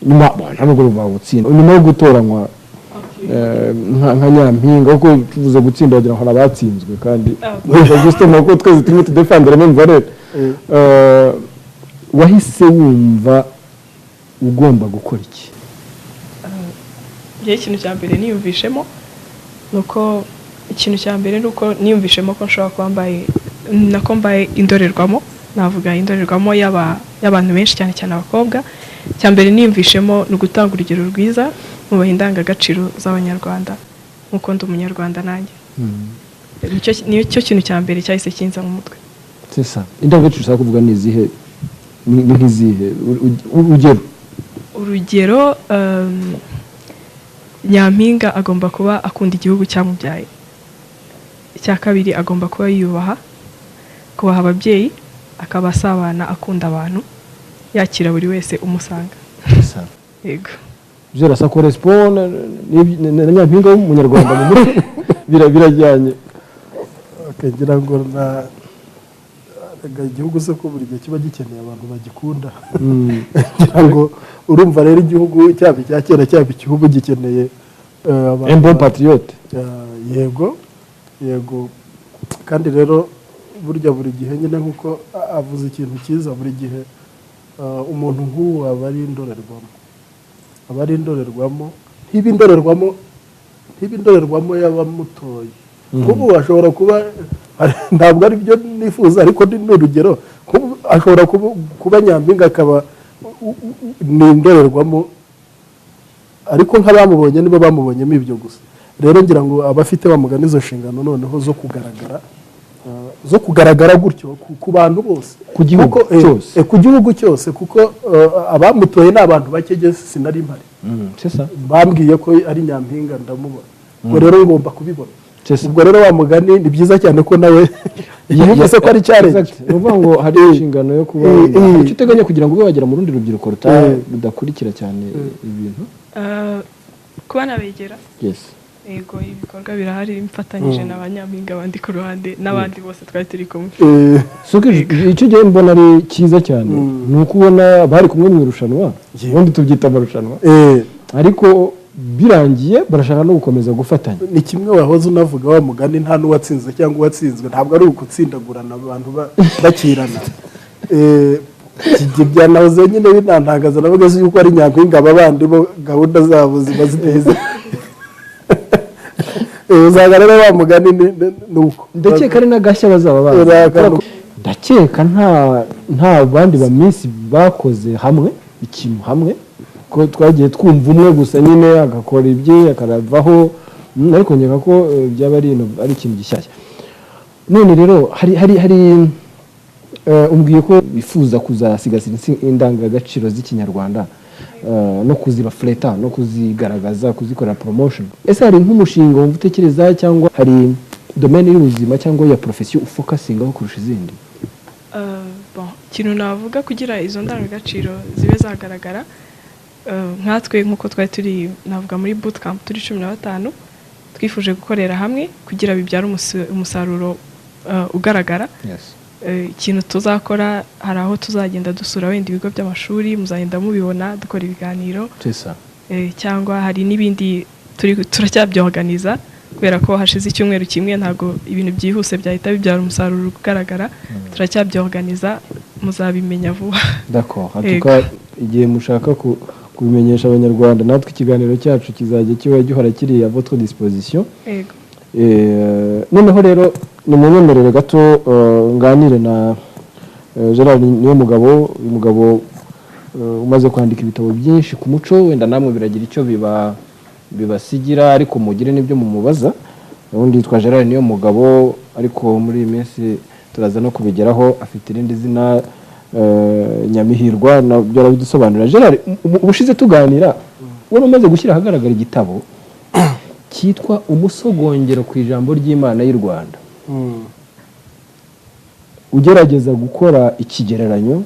nyuma, bon, ntabwo ruvuga gutsinda, nyuma yo gutoranywa nka nyampinga, kuko tuvuze gutsinda wagira ngo hari abatsinzwe, kandi justement ko twese turimo tudefendre même valeur, wahise wumva ugomba gukora iki? Njyewe ikintu cya mbere niyumvishemo ni uko, ikintu cya mbere ni uko niyumvishemo ko nshobora kuba mbaye, nako mbaye indorerwamo, navuga indorerwamo y'abantu benshi, cyane cyane abakobwa. Icya mbere niyumvishemo ni ugutanga urugero rwiza, mubaha indangagaciro z'abanyarwanda nk'uko ndi umunyarwanda nanjye. Nicyo kintu cya mbere cyahise kinza mu mutwe. C'est ça. Indangagaciro ushaka kuvuga ni izihe? Ni nk'izihe? Urugero. Urugero, nyampinga agomba kuba akunda igihugu cyamubyaye. Icya kabiri, agomba kuba yiyubaha, kubaha ababyeyi, akaba asabana, akunda abantu, yakira buri wese umusanga. C'est ça. Yego. Zera, ça correspond na nyampinga w'umunyarwanda mu mutwe, birajyanye. Ngira ngo na Igihugu se ko buri gihe kiba gikeneye abantu bagikunda? Ngira ngo urumva rero, igihugu cyaba icya kera, cyaba igihugu, gikeneye abantu. Un bon patriote. Yego, kandi rero burya buri gihe nyine, nk'uko avuze ikintu cyiza, buri gihe umuntu nk'uwo aba ari indorerwamo, aba ari indorerwamo, ntiba indorerwamo y'abamutoye. Nk'ubu ashobora kuba, ntabwo ari byo nifuza, ariko ni urugero, nk'ubu ashobora kuba Nyampinga akaba ni indorerwamo, ariko nk'abamubonye nibo bamubonyemo ibyo gusa. Rero ngira ngo abafite bamugana izo nshingano noneho zo kugaragara gutyo ku bantu bose. Ku gihugu cyose. Ku gihugu cyose, kuko abamutoye ni abantu bake. Jye sinari mpari. C'est ça. Bambwiye ko ari Nyampinga, ndamubona. Ubwo rero ngomba kubibona. C'est ça. Ubwo rero wa mugani, ni byiza cyane ko nawe yumvise ko ari challenge. Exact. Ni ukuvuga ngo hari inshingano yo kuba hari icyo uteganya kugira ngo ube wagera mu rundi rubyiruko rudakurikira cyane ibintu. Kuba nabegera? Yes. Yego, ibikorwa birahari mfatanyije na ba Nyampinga bandi ku ruhande n'abandi bose twari turi kumwe. So ko icyo gihe mbona ari cyiza cyane ni uko ubona bari kumwe mu irushanwa, ubundi tubyita amarushanwa, ariko birangiye barashaka no gukomeza gufatanya. Ni kimwe wahoze unavuga, wa mugani, nta n'uwatsinze cyangwa uwatsinzwe, ntabwo ari ugutsindagurana abantu bakirana. Ibyo byanahoze nyine binantangaza, navuga se yuko ari Nyampinga, aba bandi bo gahunda zabo ziba ziteze. Usanga rero wa mugani ni uko. Ndakeka ari n'agashya bazaba bazi. Ndakeka nta bandi ba Miss bakoze hamwe ikintu hamwe, ko twagiye twumva umwe gusa nyine agakora ibye akaravaho. Ariko nkeka ko byaba ari ikintu gishyashya. None rero hari umbwiye ko wifuza kuzasigasira indangagaciro z'Ikinyarwanda, no kuzirefleta no kuzigaragaza, kuzikorera promotion. Ese hari nk'umushinga wumva utekereza, cyangwa hari domaine y'ubuzima cyangwa ya profession ufocusingaho kurusha izindi? Bon, ikintu navuga kugira izo ndangagaciro zibe zagaragara, nkatwe nk'uko twari turi, navuga muri bootcamp turi 15, twifuje gukorera hamwe kugira bibyare umusaruro ugaragara. Ikintu tuzakora, hari aho tuzagenda dusura wenda ibigo by'amashuri, muzagenda mubibona dukora ibiganiro. C'est ça. Cyangwa hari n'ibindi turacyabyorganiza, kubera ko hashize icyumweru kimwe, ntabwo ibintu byihuse byahita bibyara umusaruro ugaragara. Turacyabyorganiza, muzabimenya vuba. D'accord. En tout Yego. cas, igihe mushaka kubimenyesha Abanyarwanda, natwe ikiganiro cyacu kizajya kiba gihora kiri à votre disposition. Yego. Noneho rero nimunyemerere gato nganire na Gerard niyo mugabo. Uyu mugabo umaze kwandika ibitabo byinshi ku muco, wenda namwe biragira icyo bibasigira, ariko mugire n'ibyo mumubaza. Ubundi yitwa Gerard niyo mugabo, ariko muri iyi minsi turaza no kubigeraho, afite irindi zina, Nyamihirwa, nabyo arabidusobanurira. Gerard, ubushize tuganira wari umaze gushyira ahagaragara igitabo cyitwa Umusogongero ku ijambo ry'Imana y'u Rwanda, ugerageza gukora ikigereranyo.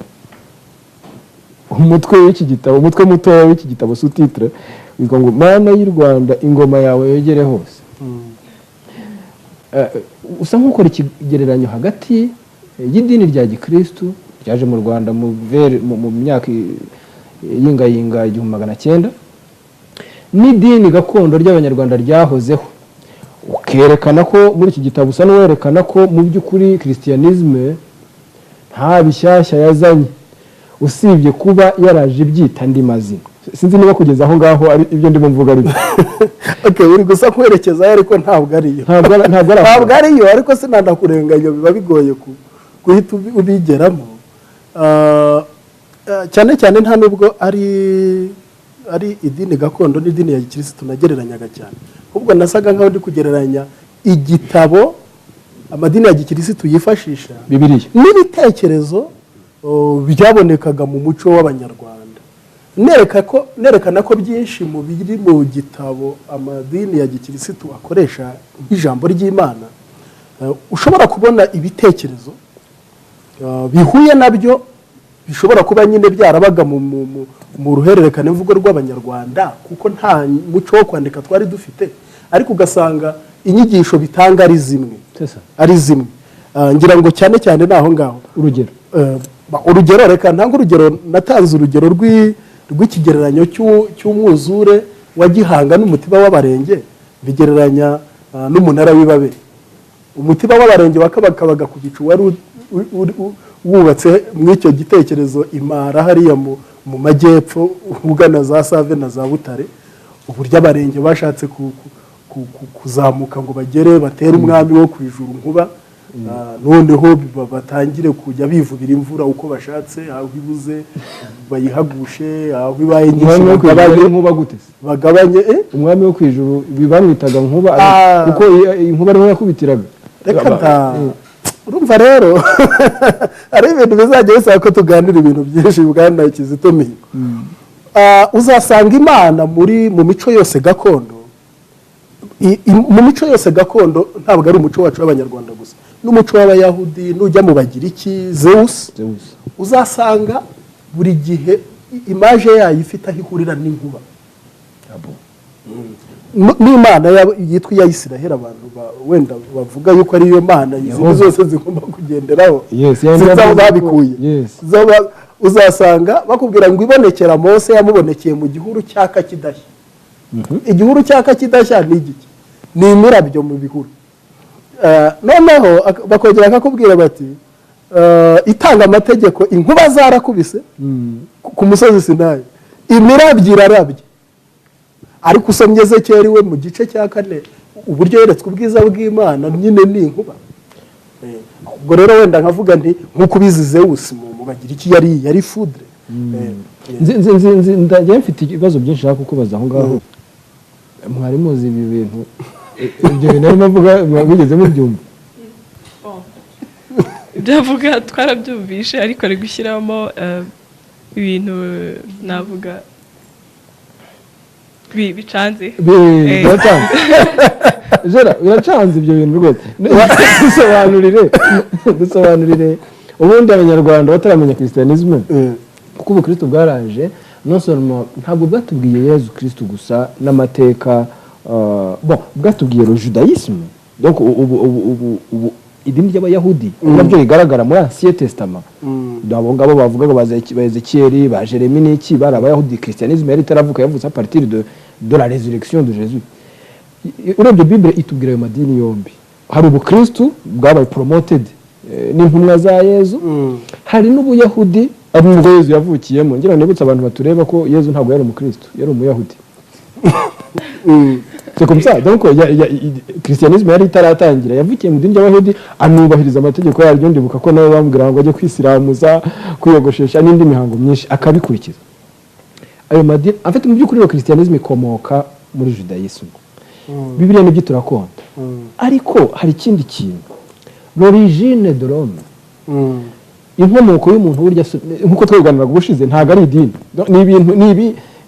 Umutwe w'iki gitabo, umutwe mutoya w'iki gitabo, sous-titre witwa ngo "Mana y'u Rwanda, ingoma yawe yogere hose". Usa nk'ukora ikigereranyo hagati y'idini rya gikristu ryaje mu Rwanda mu myaka yingayinga 1900 n'idini gakondo ry'Abanyarwanda ryahozeho, ukerekana ko muri iki gitabo usa n'uwerekana ko mu by'ukuri christianisme nta bishyashya yazanye, usibye kuba yaraje ibyita andi mazina. Sinzi niba kugeza aho ngaho ari ibyo ndimo mvuga ari byo. Okay, uri gusa kwerekezayo, ariko ntabwo ariyo. Ntabwo ari aho. Ntabwo ariyo, ariko sinanakurenganya, biba bigoye guhita ubigeramo. Cyane cyane nta nubwo ari idini gakondo n'idini ya gikirisitu nagereranyaga cyane, ahubwo nasaga nkaho ndi kugereranya igitabo amadini ya gikirisitu yifashisha, Bibiliya, n'ibitekerezo byabonekaga mu muco w'Abanyarwanda, nerekana ko byinshi mu biri mu gitabo amadini ya gikirisitu akoresha nk'ijambo ry'Imana, ushobora kubona ibitekerezo bihuye nabyo bishobora kuba nyine byarabaga mu ruhererekane mvugo rw'Abanyarwanda, kuko nta muco wo kwandika twari dufite, ariko ugasanga inyigisho bitanga ari zimwe. Ngira ngo cyane cyane ni aho ngaho. Urugero? Urugero, reka ntange urugero. Natanze urugero rw'ikigereranyo cy'umwuzure wa Gihanga n'umutiba w'Abarenge, bigereranya n'umunara w'Ibaberi. Umutiba w'Abarenge wakabakabaga ku gicu wari wubatse muri icyo gitekerezo imara hariya mu majyepfo ugana za Save na za Butare, uburyo Abarenge bashatse kuzamuka ngo bagere batere umwami wo ku ijuru Nkuba, noneho batangire kujya bivubira imvura uko bashatse, aho ibuze bayihagushe, aho ibaye nyinshi Umwami wo ku ijuru bagabanye. Ari Nkuba gute se? Bagabanye. Umwami wo ku ijuru bamwitaga Nkuba kuko inkuba ariho yakubitiraga. Reka da. Urumva rero ari ibintu bizajya bisaba ko tuganira ibintu byinshi, bwana Kizito Mihigo. Uzasanga Imana muri mu mico yose gakondo, mu mico yose gakondo, ntabwo ari umuco wacu w'Abanyarwanda gusa, n'umuco w'Abayahudi, nujya mu Bagiriki, Zeus, uzasanga buri gihe image yayo ifite aho ihurira n'inkuba. N'Imana yitwa iya Isiraheli, abantu wenda bavuga yuko ariyo Mana izindi Yehova. zose zigomba kugenderaho, Yes, sinzi aho yavuze ko- babikuye. Uzasanga bakubwira ngo ibonekera Mose, yamubonekeye mu gihuru cyaka kidashya. Igihuru cyaka kidashya ni igiki? Ni imirabyo mu bihuru. Noneho bakongera bakakubwira bati itanga amategeko, inkuba zarakubise ku musozi Sinayi, imirabyo irarabye. Ariko usomye Ezekiyeli we mu gice cya 4, uburyo yeretswe ubwiza bw'Imana nyine ni inkuba. Ubwo rero wenda nkavuga nti nk'uko ubizi, Zeus mu Bagiriki yari foudre. Nzi nzi nzi nzi ndagiye mfite ibibazo byinshi nshaka kukubaza aho ngaho. Mwari muzi ibi bintu? Ibyo bintu arimo avuga mwigeze mubyumva? Ibyo avuga twarabyumvishe, ariko ari gushyiramo ibintu navuga bicanze. Biracanze Jera, biracanze ibyo bintu rwose. Dusobanurire ubundi Abanyarwanda bataramenya christianisme, kuko ubukristo bwaraje, non seulement ntabwo bwatubwiye Yezu Kristo gusa n'amateka, bon, bwatubwiye le judaïsme, donc ubu idini ry'Abayahudi nabyo rigaragara muri Ancien Testament. Abo ngabo bavugaga ba Ezekiyeli, ba Jeremi n'iki, bari Abayahudi. Christianisme yari itaravuka, yavutse à partir de la résurrection de Jésus. Urebye Bible itubwira ayo madini yombi: hari ubukristu bwabaye promoted n'intumwa za Yezu, hari n'Ubuyahudi ari nubwo Yezu yavukiyemo. Ngira ngo nibutse abantu batureba ko Yezu ntabwo yari umukristu, yari Umuyahudi. C'est comme ça. Donc christianisme yari itaratangira, yavukiye mu dini ry'Abayahudi, anubahiriza amategeko yaryo. Ndibuka ko nawe bamubwira ngo ajye kwisiramuza, kwiyogoshesha n'indi mihango myinshi, akabikurikiza. Ayo madini en fait, mu by'ukuri iyo christianisme ikomoka muri judaïsme. Bibiliya nibyo turakonda, ariko hari ikindi kintu, l'origine de l'homme, inkomoko y'umuntu. Burya nk'uko twabiganiraga ubushize, ntabwo ari idini. Ni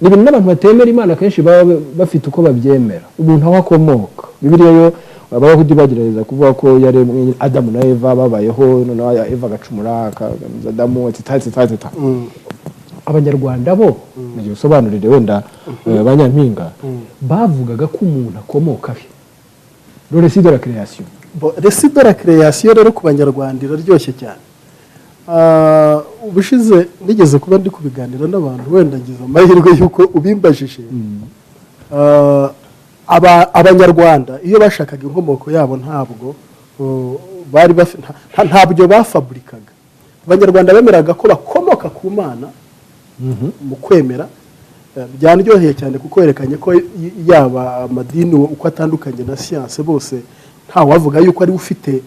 ibintu n'abantu batemera Imana kenshi baba bafite uko babyemera. Umuntu aho akomoka, Bibiliya yo, Abayahudi bagerageza kuvuga ko yaremwe Adamu na Eva babayeho, noneho Eva agacumura akagamiza Adamu, etc etc etc. Abanyarwanda bo, nagiye usobanurire wenda, banyampinga bavugaga ko umuntu akomoka he? Le récit de la création. Bon, récit de la création rero ku Banyarwanda iraryoshye cyane. Ubushize nigeze kuba ndi kubiganira n'abantu, wenda ngize amahirwe y'uko ubimbajije. Abanyarwanda iyo bashakaga inkomoko yabo, ntabwo bari ntabyo bafaburikaga. Abanyarwanda bemeraga ko bakomoka ku Mana mu kwemera. Byanryoheye cyane kuko werekanye ko yaba amadini uko atandukanye na siyanse, bose ntawavuga yuko ari ufite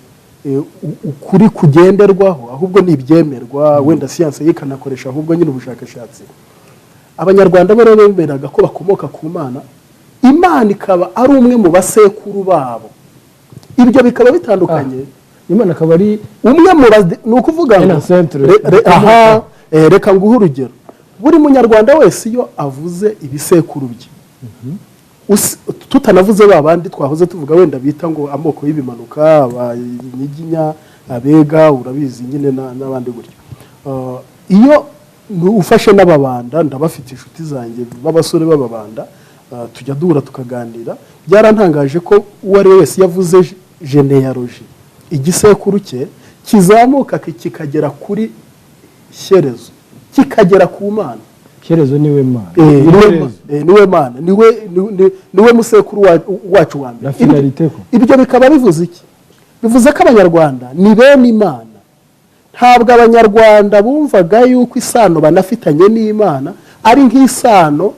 ukuri kugenderwaho, ahubwo ni ibyemerwa, wenda siyanse yikanakoresha ahubwo nyine ubushakashatsi. Abanyarwanda bo rero bemeraga ko bakomoka ku Mana, Imana ikaba ari umwe mu basekuru babo. Ibyo bikaba bitandukanye. Imana akaba ari umwe mu ni ukuvuga ngo Un ancêtre. Aha, reka nguhe urugero. Buri Munyarwanda wese iyo avuze ibisekuru bye, tutanavuze ba bandi twahoze tuvuga wenda bita ngo amoko y'ibimanuka, Abanyiginya, Abega, urabizi nyine, n'abandi gutyo. Iyo ufashe n'Ababanda, ndabafite inshuti zanjye b'abasore b'Ababanda, tujya duhura tukaganira, byarantangaje ko uwo ari we wese yavuze généalogie. Igisekuru cye kizamuka kikagera kuri Shyerezo, kikagera ku Mana. Shyerezo niwe Mana. Niwe Mana, niwe musekuru wacu wa mbere. Ibyo bikaba bivuze iki? Bivuze ko Abanyarwanda ni bene Imana. Ntabwo Abanyarwanda bumvaga yuko isano banafitanye n'Imana ari nk'isano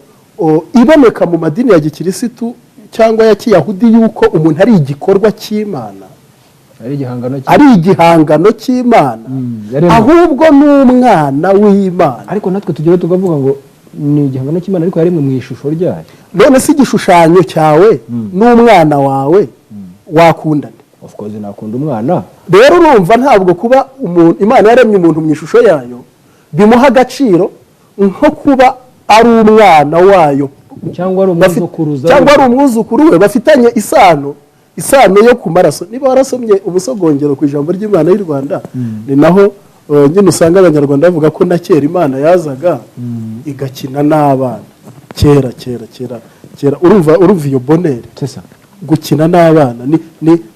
iboneka mu madini ya gikirisitu cyangwa ya kiyahudi, yuko umuntu ari igikorwa cy'Imana, ari igihangano cy'Imana, ahubwo ni umwana w'Imana. Ariko natwe tugera tukavuga ngo ni igihangano cy'Imana ariko yaremwe mu ishusho ryayo. None si igishushanyo cyawe n'umwana wawe wakundana? Of course nakunda umwana. Rero urumva ntabwo kuba umuntu Imana yaremye umuntu mu ishusho yayo bimuha agaciro nko kuba ari umwana wayo cyangwa ari umwuzukuruza, cyangwa ari umwuzukuru we, bafitanye isano yo ku maraso. Niba warasomye ubusogongero ku ijambo ry'Imana y'u Rwanda, ni naho nyine usanga Abanyarwanda bavuga ko na kera Imana yazaga igakina n'abana. Kera kera kera kera, urumva iyo bonheur gukina n'abana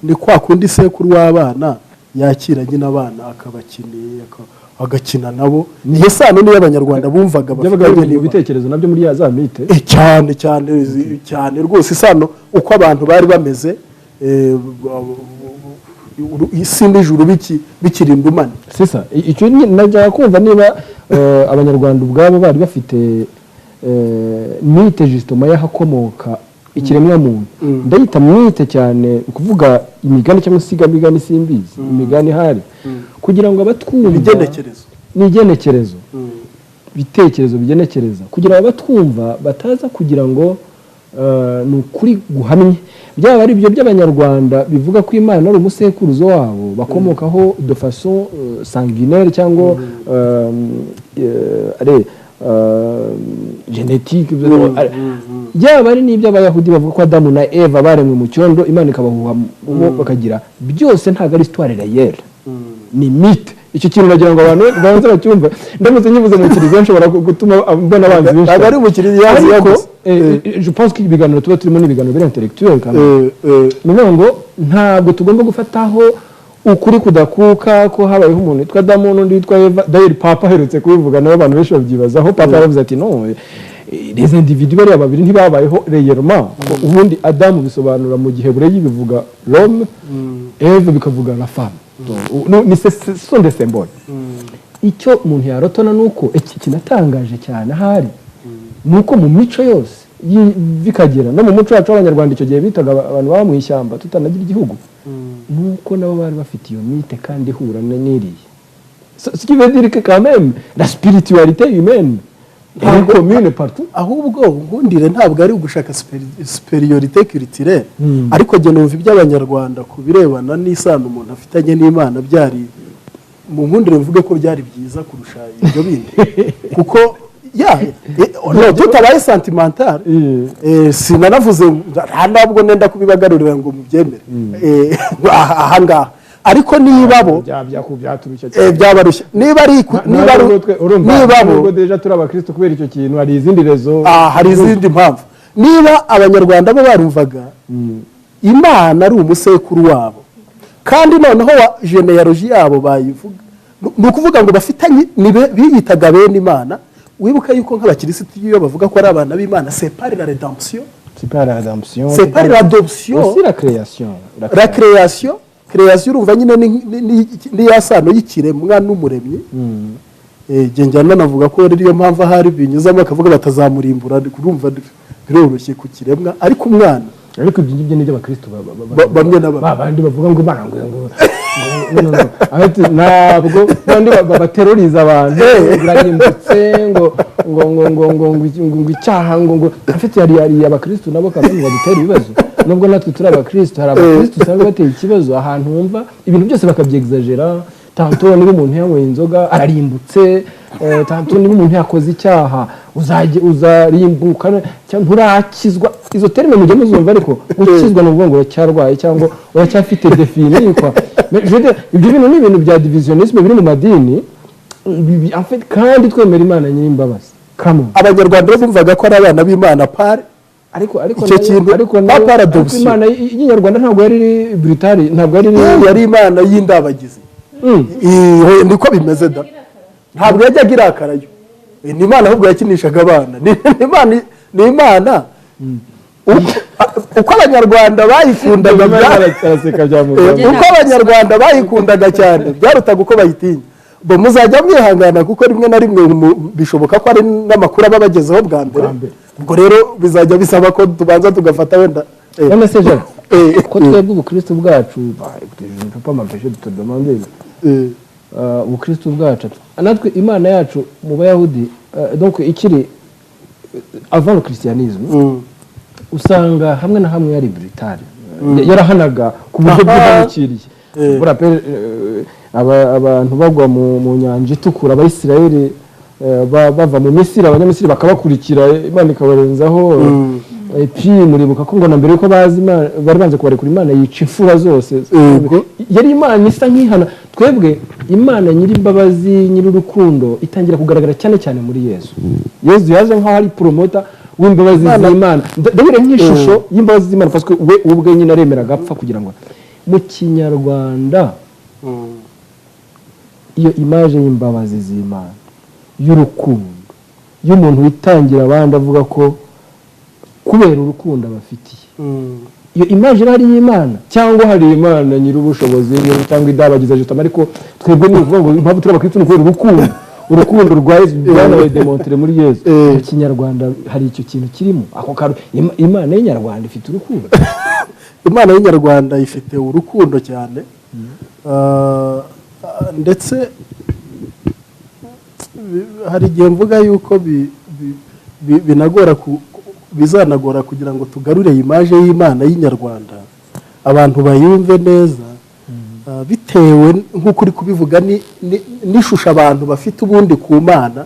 ni kwa kundi sekuru w'abana yakira nyine abana akabakiniye agakina nabo. Niyo sano niyo Abanyarwanda bumvaga bafitanye mu bitekerezo nabyo muri ya za mite. Cyane cyane cyane rwose, isano uko abantu bari bameze, isi n'ijuru bikiri indumane. Sisa icyo najya kumva niba Abanyarwanda ubwabo bari bafite mythe justement y'ahakomoka ikiremwa muntu. Ndayita mythe cyane kuvuga imigani cyangwa isigamigani, simbizi imigani hari kugira ngo abatwumva ibigenekerezo n'igenekerezo bitekerezo bigenekereza, kugira ngo abatwumva bataza kugira ngo ni ukuri guhamye. Byaba ari ibyo by'Abanyarwanda bivuga ko Imana ari umusekuruzo wabo bakomokaho de façon sanguinaire cyangwa génétique, byaba ari n'iby'Abayahudi bavuga ko Adamu na Eva baremwe mu cyondo Imana ikabahuha bakagira, byose ntabwo ari histoire réelle, ni mythe. Icyo kintu nagira ngo abantu babanze bacyumve. Ndamutse nyivuze mu kiliziya nshobora gutuma mbona abanzi benshi. Ntabwo ari mu kiliziya, ariko je pense ko ibiganiro tuba turimo ni ibiganiro biri intellectuel kandi ni ukuvuga ngo ntabwo tugomba gufataho ukuri kudakuka ko habayeho umuntu witwa Adamu n'undi witwa Eva. D'ailleurs Papa aherutse kubivuga, nabo abantu benshi babyibazaho. Papa yaravuze ati non, les individus bariya babiri ntibabayeho réellement. Ubundi Adamu bisobanura mu gihe bureyi bivuga l'homme, Eve bikavuga la femme. Ni ce sont des symboles. Icyo umuntu yarotona nuko iki kinatangaje cyane ahari nuko mu mico yose bikagera no mu muco wacu w'Abanyarwanda, icyo gihe bitaga abantu baba mu ishyamba tutanagira igihugu, nuko nabo bari bafite iyo mythe kandi ihura n'iriya. Ce qui veut dire que quand même la spiritualité humaine est commune partout. Ahubwo nkundire ntabwo ari ugushaka supériorité culturelle, ariko jye numva iby'Abanyarwanda ku birebana n'isano umuntu afitanye n'Imana byari, mu nkundire mvuge ko byari byiza kurusha ibyo bindi, kuko ya no tutabaye sentimental, sinanavuze ntabwo nenda kubibagarurira ngo mubyemere aha ngaha, ariko niba bo byabarushya, niba ari niba bo déjà turi abakristo kubera icyo kintu, hari izindi rezo, hari izindi mpamvu. Niba Abanyarwanda bo barumvaga Imana ari umusekuru wabo, kandi noneho wa genealogie yabo bayivuga, ni ukuvuga ngo bafitanye, biyitaga bene Imana. Wibuka yuko nk'abakirisitu iyo bavuga ko ari abana b'Imana, c'est par la rédemption, c'est par la rédemption, c'est par l'adoption, aussi la création, la création création urumva nyine ni ya sano y'ikiremwa n'umuremyi. Njyana navuga ko ariyo mpamvu ahari binyuzamo akavuga batazamurimbura, kurumva biroroshye ku kiremwa, ariko umwana, ariko ibyo ngibyo nibyo abakristo bamwe na bamwe abandi bavuga ngo Imana ngo no no ntabwo bandi bateroriza abantu urarimbutse ngo ngo ngo ngo ngo ngo icyaha ngo ngo afite yari abakristo nabo kandi badutera ibibazo. Nubwo natwe turi abakristo, hari abakristo usanga bateye ikibazo ahantu wumva ibintu byose bakabyexagera. Tanto niba umuntu yanyweye inzoga ararimbutse, tanto niba umuntu yakoze icyaha uzarimbuka cyangwa nturakizwa. Izo terme mujye muzumva, ariko gukizwa ni ukuvuga ngo uracyarwaye cyangwa uracyafite defini kwa. Ibyo bintu ni ibintu bya divisionisme biri mu madini en fait, kandi twemera Imana nyir'imbabazi. Abanyarwanda bumvaga ko ari abana b'Imana par Ariko Icyo kintu ariko pa par ariko adoption. Imana y'Inyarwanda ntabwo yari brutale, ntabwo yari Yari Imana y'indabagizi. Niko bimeze da, ntabwo yajyaga irakarayo. Ni Imana ahubwo yakinishaga abana. Ni Imana uko Abanyarwanda bayikundaga Araseka byamugabo. Uko Abanyarwanda bayikundaga cyane byarutaga uko bayitinya. Bo muzajya mwihangana, kuko rimwe na rimwe bishoboka ko ari n'amakuru aba abagezeho bwa mbere. Ubwo rero bizajya bisaba ko tubanza tugafata wenda None se Jean, ko twebwe ubukristo bwacu, bah, écoutez, je ne peux pas m'empêcher de te demander, ubukristo bwacu natwe, Imana yacu mu Bayahudi, donc ikiri avant le christianisme, usanga hamwe na hamwe yari brutale, yarahanaga ku buryo bwihanukiriye. Vous rappelez, abantu bagwa mu nyanja Itukura, Abayisiraheli bava mu Misiri, Abanyamisiri bakabakurikira, Imana ikabarenzaho. Et puis muribuka ko ngo na mbere yuko bazi Imana, bari banze kubarekura, Imana yica imfura zose. Yari Imana isa nk'ihana. Twebwe Imana nyir'imbabazi, nyir'urukundo itangira kugaragara cyane cyane muri Yezu. Yezu yaje nk'aho ari promoteur w'imbabazi z'Imana. Ndabona nk'ishusho y'imbabazi z'Imana, parce que we ubwe nyine aremera agapfa kugira ngo mu Kinyarwanda iyo image y'imbabazi z'Imana, y'urukundo, y'umuntu witangira abandi avuga ko kubera urukundo abafitiye, iyo image irahari y'Imana, cyangwa hari Imana nyir'ubushobozi cyangwa idabagiza jitama? Ariko twebwe ni ukuvuga ngo impamvu turi abakristo ni ukubera urukundo rwa Yesu, byanabaye démontré muri Yesu. Mu Kinyarwanda hari icyo kintu kirimo, ako karu Imana y'Inyarwanda ifite urukundo? Imana y'Inyarwanda ifite urukundo cyane. Ndetse hari igihe mvuga yuko binagora bizanagora kugira ngo tugarure image y'Imana y'Inyarwanda, abantu bayumve neza, bitewe nk'uko uri kubivuga n'ishusho abantu bafite ubundi ku Mana,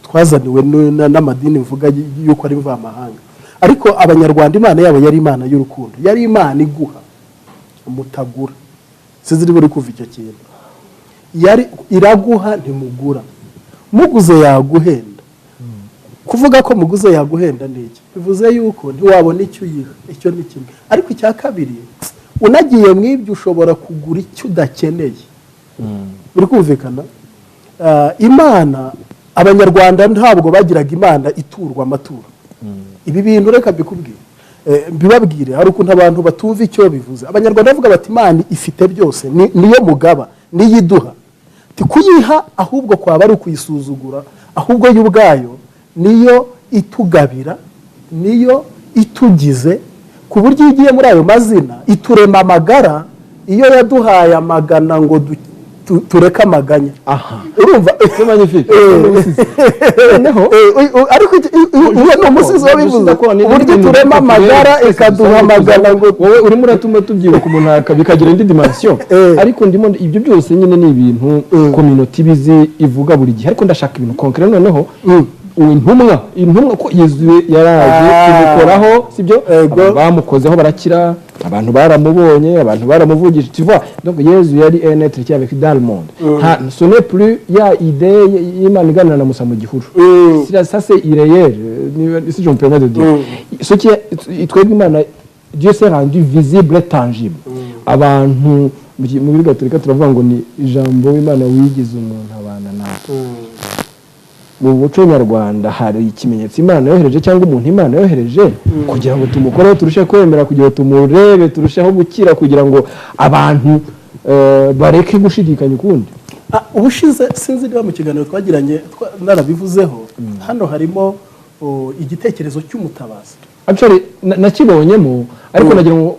twazaniwe n'amadini mvuga yuko ari mvamahanga. Ariko Abanyarwanda Imana yabo yari Imana y'urukundo, yari Imana iguha mutagura. Sinzi niba uri kuva icyo kintu. Yari iraguha, ntimugura. Muguze yaguhenda. Kuvuga ko muguze yaguhenda ni iki? Bivuze yuko ntiwabona icyo uyiha. Icyo ni kimwe. Ariko icya kabiri, unagiye mu ibyo ushobora kugura icyo udakeneye. Biri kumvikana? Imana, Abanyarwanda ntabwo bagiraga Imana iturwa amaturo. Ibi bintu reka mbikubwire, mbibabwire. Hari ukuntu abantu batumva icyo bivuze. Abanyarwanda bavuga bati Imana ifite byose, niyo mugaba, niyo iduha. Ti kuyiha ahubwo kwaba ari ukuyisuzugura. Ahubwo yo ubwayo niyo itugabira, niyo itugize, ku buryo iyo ugiye muri ayo mazina iturema amagara. Iyo yaduhaye amagana ngo tureke amaganya, urumva? C'est magnifique. Noneho ariko uwo ni umusizi wabivuze, uburyo turema amagara ikaduha amagana ngo Wowe urimo uratuma tubyibuka, umuntu bikagira indi dimension. Ariko ndimo ibyo byose nyine ni ibintu community ibizi, ivuga buri gihe, ariko ndashaka ibintu concret. Noneho intumwa ko Yezu yaraje kumukoraho, sibyo? Abantu bamukozeho barakira, abantu baramubonye, abantu baramuvugije, tu vois? Donc Yezu yari un être qui a vécu dans le monde. Nta, ce n'est plus ya idée y'Imana iganira na Musa mu gihuru. Ça c'est irréel, si je me permets de dire. Ce qui est twebwe Imana, Dieu s'est rendu visible et tangible. Abantu muri Gatolika turavuga ngo ni ijambo w'Imana wigize umuntu abana natwe. Mu muco nyarwanda hari ikimenyetso Imana yohereje, cyangwa umuntu Imana yohereje kugira ngo tumukoreho turusheho kwemera, kugira ngo tumurebe turusheho gukira, kugira ngo abantu bareke gushidikanya ukundi? Ubushize sinzi niba mu kiganiro twagiranye narabivuzeho. Hano harimo igitekerezo cy'umutabazi. Actually nakibonyemo, ariko nagira ngo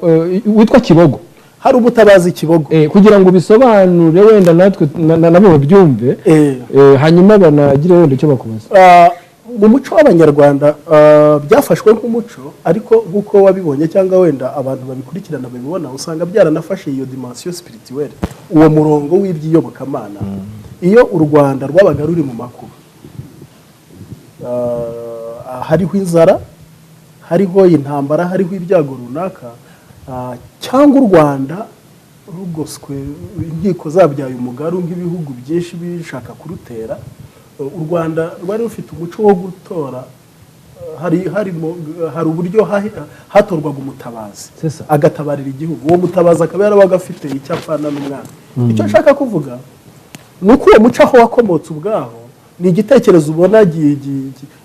witwa Kibogo. Hari umutabazi Kibogo. Kugira ngo ubisobanure wenda natwe nabo babyumve, hanyuma banagire wenda icyo bakubaza. Mu muco w'Abanyarwanda, byafashwe nk'umuco, ariko nk'uko wabibonye cyangwa wenda abantu babikurikirana babibona, usanga byaranafashe iyo dimension spirituelle, uwo murongo w'iby'iyobokamana. Iyo u Rwanda rwabaga ruri mu makuba, hariho inzara, hariho intambara, hariho ibyago runaka, cyangwa u Rwanda rugoswe, inkiko zabyaye umugaru, nk'ibihugu byinshi bishaka kurutera, u Rwanda rwari rufite umuco wo gutora. Hari uburyo hatorwaga umutabazi agatabarira igihugu, uwo mutabazi akaba yarabaga afite icyo apfana n'umwana. Icyo nshaka kuvuga ni uko uwo muco aho wakomotse ubwaho ni igitekerezo ubona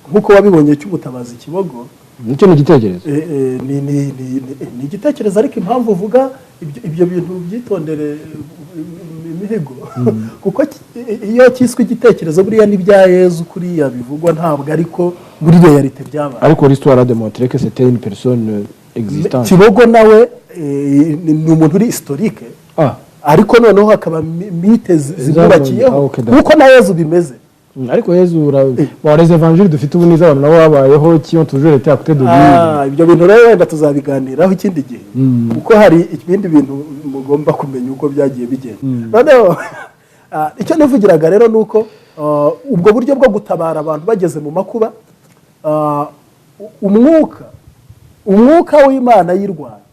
nk'uko wabibonye cy'umutabazi Kibogo. Nicyo ni igitekerezo. Ni igitekerezo, ariko impamvu uvuga ibyo bintu byitondere imihigo, kuko iyo cyiswe igitekerezo buriya n'ibya Yezu kuriya bivugwa ntabwo ariko muri réalité byabaye. Ariko l'histoire a démontré que c'était une personne existante. Kibogo nawe ni umuntu uri historique, ariko noneho hakaba mythe zimwubakiyeho nk'uko na Yezu bimeze. Ariko Yezu, bon, les évangiles dufite ubu nizo abantu nabo babayeho qui ont toujours été à côté de lui. Ibyo bintu rero wenda tuzabiganiraho ikindi gihe, kuko hari ibindi bintu mugomba kumenya uko byagiye bigenda. Noneho icyo nivugiraga rero ni uko ubwo buryo bwo gutabara abantu bageze mu makuba, umwuka w'Imana y'i Rwanda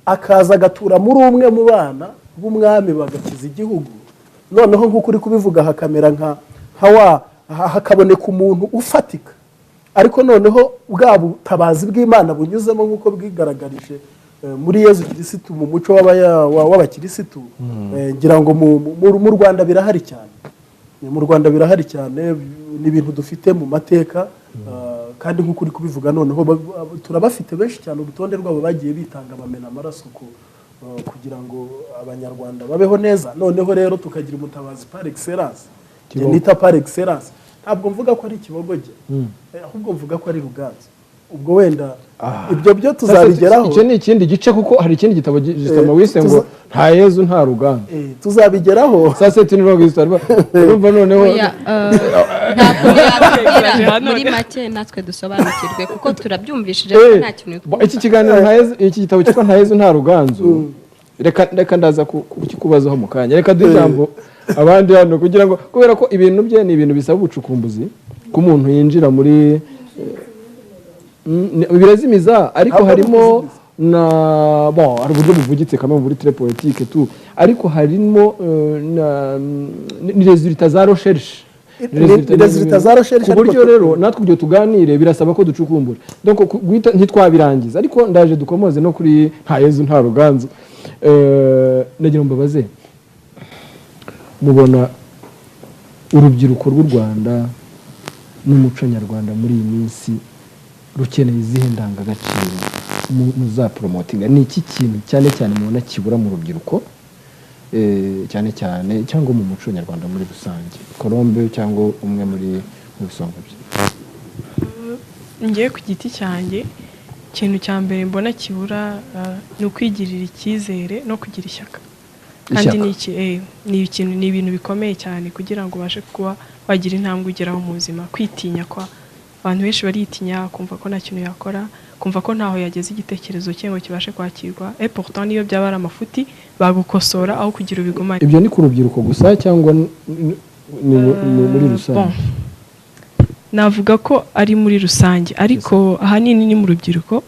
akaza agatura muri umwe mu bana b'umwami bagakiza igihugu. Noneho nk'uko uri kubivuga, hakamera nka wa hakaboneka umuntu ufatika, ariko noneho bwa butabazi bw'Imana bunyuzemo nk'uko bwigaragarije muri Yezu Kirisitu mu muco w'abakirisitu. Ngira ngo mu Rwanda birahari cyane, mu Rwanda birahari cyane, ni ibintu dufite mu mateka. Kandi nk'uko uri kubivuga, noneho turabafite benshi cyane, urutonde rwabo bagiye bitanga bamena amaraso kugira ngo Abanyarwanda babeho neza. Noneho rero tukagira umutabazi par excellence, nita par excellence, ntabwo mvuga ko ari Kibogoge, ahubwo mvuga ko ari Ruganzu. Ubwo wenda ibyo byo tuzabigeraho. Icyo ni ikindi gice, kuko hari ikindi gitabo gisoma wise ngo "Nta Yezu nta Ruganzu". Tuzabigeraho. Ça c'est une longue histoire, urumva noneho. Nta kuntu yatubwira muri make natwe dusobanukirwe, kuko turabyumvishije ariko nta kintu? Iki kiganiro nta Yezu, iki gitabo cyitwa "Nta Yezu nta Ruganzu", reka ndaza kukikubazaho mu kanya. Reka duhe ijambo abandi hano, kugira ngo, kubera ko ibintu bye ni ibintu bisaba ubucukumbuzi ko umuntu yinjira muri birazimiza, ariko harimo na, bon, hari uburyo buvugitse kamwe muri très poétique tout, ariko harimo na ni résultat za recherche. Ni résultat za recherche. Ku buryo rero natwe ibyo tuganire birasaba ko ducukumbura. Donc guhita ntitwabirangiza, ariko ndaje dukomoze no kuri "Nta Yezu nta Ruganzu". Nagira ngo mbabaze, mubona urubyiruko rw'u Rwanda n'umuco nyarwanda muri iyi minsi rukeneye izihe ndangagaciro muzaporomotinga? Ni iki kintu cyane cyane mubona kibura mu rubyiruko, cyane cyane, cyangwa mu muco nyarwanda muri rusange? Colombe cyangwa umwe muri mu bisonga bye. Ngewe ku giti cyanjye, ikintu cya mbere mbona kibura ni ukwigirira icyizere no kugira ishyaka. Kandi Ishyaka. ni ikintu, ni ibintu bikomeye cyane kugira ngo ubashe kuba wagira intambwe ugeraho mu buzima. Kwitinya, kwa abantu benshi baritinya, kumva ko nta kintu yakora, kumva ko ntaho yageza igitekerezo cye ngo kibashe kwakirwa. Et pourtant niyo byaba ari amafuti, bagukosora aho kugira ubigumane. Ibyo ni ku rubyiruko gusa cyangwa ni muri rusange? Bon. Navuga ko ari muri rusange, ariko ahanini ni mu rubyiruko,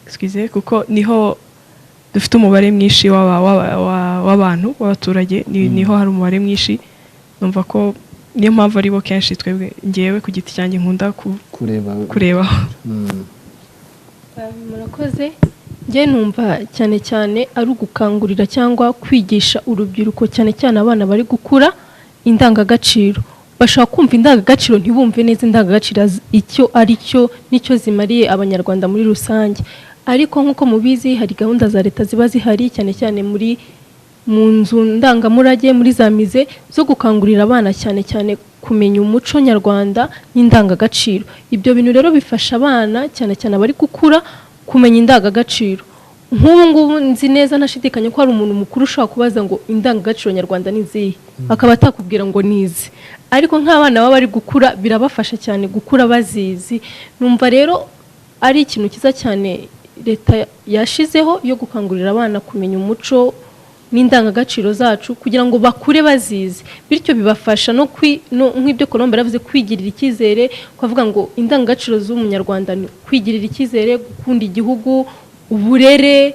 excuse, kuko niho dufite umubare mwinshi w'abantu w'abaturage, niho hari umubare mwinshi. Numva ko niyo mpamvu aribo kenshi twebwe, ngewe ku giti cyanjye, nkunda kureba. Kurebaho. Murakoze. Njye numva cyane cyane ari ugukangurira cyangwa kwigisha urubyiruko, cyane cyane abana bari gukura, indangagaciro. Bashobora kumva indangagaciro ntibumve neza indangagaciro icyo ari cyo n'icyo zimariye Abanyarwanda muri rusange. Ariko nk'uko mubizi, hari gahunda za leta ziba zihari, cyane cyane muri mu nzu ndangamurage, muri za musée, zo gukangurira abana cyane cyane kumenya umuco nyarwanda n'indangagaciro. Ibyo bintu rero bifasha abana, cyane cyane abari gukura, kumenya indangagaciro. Nk'ubu ngubu nzi neza ntashidikanya ko hari umuntu mukuru ushobora kubaza ngo indangagaciro nyarwanda ni izihe, akaba atakubwira ngo ni izi. Ariko nk'abana baba bari gukura, birabafasha cyane gukura bazizi. Numva rero ari ikintu cyiza cyane leta yashizeho yo gukangurira abana kumenya umuco n'indangagaciro zacu, kugira ngo bakure bazizi. Bityo bibafasha no nk'ibyo Colombe yaravuze, kwigirira icyizere, kuvuga ngo indangagaciro z'Umunyarwanda ni kwigirira icyizere, gukunda igihugu, uburere,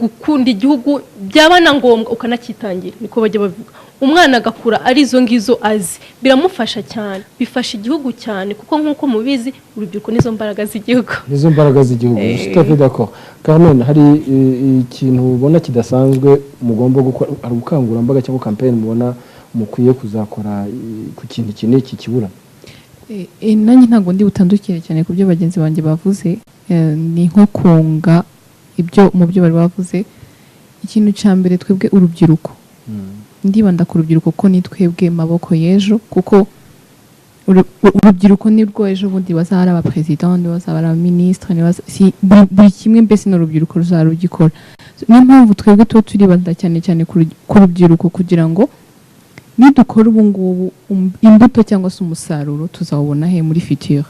gukunda igihugu, byaba na ngombwa ukanacyitangira, niko bajya bavuga. Umwana agakura ari izo ngizo azi, biramufasha cyane, bifasha igihugu cyane, kuko nk'uko mubizi, urubyiruko nizo mbaraga z'igihugu. Nizo mbaraga z'igihugu. Eh. Je suis tout à fait d'accord. Carmen, hari ikintu ubona kidasanzwe mugomba gukora? Hari ubukangurambaga cyangwa campaign mubona mukwiye kuzakora ku kintu iki n'iki kibura? Nanjye ntabwo ndi butandukire cyane ku byo bagenzi banjye bavuze. Ni nko kunga ibyo mu byo bari bavuze. Ikintu cya mbere, twebwe urubyiruko, ndibanda ku rubyiruko ko ni twebwe maboko y'ejo, kuko urubyiruko nibwo ejo bundi bazaba ari abaperezida, nibo bazaba ari abaminisitiri, buri kimwe mbese ni urubyiruko ruzaba rugikora. So, niyo mpamvu twebwe tuba turibanda cyane cyane ku rubyiruko, kugira ngo nidukora ubu ngubu imbuto cyangwa se umusaruro tuzawubona he muri future.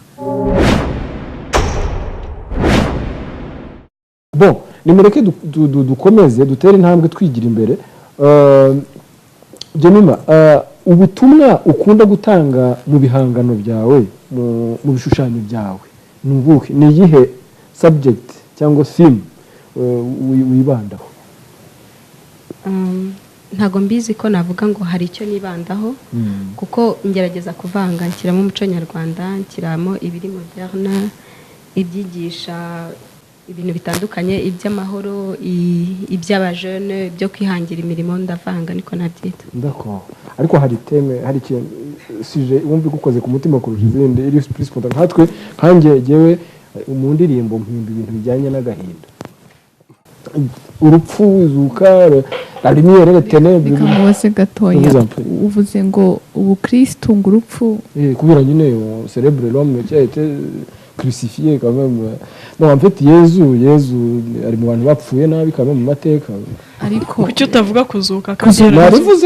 Bon, nimureke dukomeze dutere intambwe twigira imbere. Jemima, ubutumwa ukunda gutanga mu bihangano byawe, mu bishushanyo byawe, ni ubuhe? Ni iyihe subject cyangwa theme wibandaho? Ntago mbizi ko navuga ngo hari icyo nibandaho, kuko ngerageza kuvanga, nshyiramo umuco nyarwanda, nshyiramo ibiri moderne, ibyigisha ibintu bitandukanye, iby'amahoro, iby'abajene, ibyo kwihangira imirimo, ndavanga, niko nabyita. D'accord. Ariko hari thème, hari ikintu, sujet wumva igukoze ku mutima kurusha izindi, iri plus spontané? Nkatwe, nkanjye jyewe mu ndirimbo mpimba ibintu bijyanye n'agahinda, urupfu, izuka, la lumière, les ténèbres. Reka mubaze gatoya. Je vous en prie. Uvuze ngo ubukristu, ngo urupfu. Kubera nyine on célèbre l'homme qui a été crucifié quand même. Non, en fait, Yezu ari mu bantu bapfuye nabi quand même mu mateka. Ariko Kuki utavuga kuzuka? Kuzuka.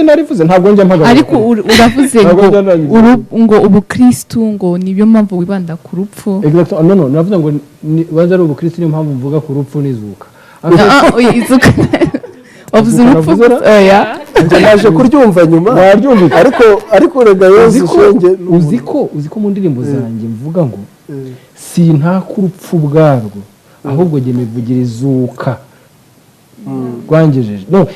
Narivuze, ntabwo njya mpagarara. Ariko uravuze Ntabwo ngo njya ndangiza. Ngo ubukristu, ngo niyo mpamvu wibanda ku rupfu. Exactement. Non, navuze ngo banza ari ubukristu, niyo mpamvu mvuga ku rupfu n'izuka. Ah, oya, izuka wavuze Izuka urupfu navuze gusa, oya. Njye naje kuryumva nyuma. Waryumvise. Ariko rega Yezu shenge ni umuntu. Uzi ko mu ndirimbo zanjye mvuga ngo sintaka urupfu ubwarwo, ahubwo njye nivugira izuka rwangejeje. No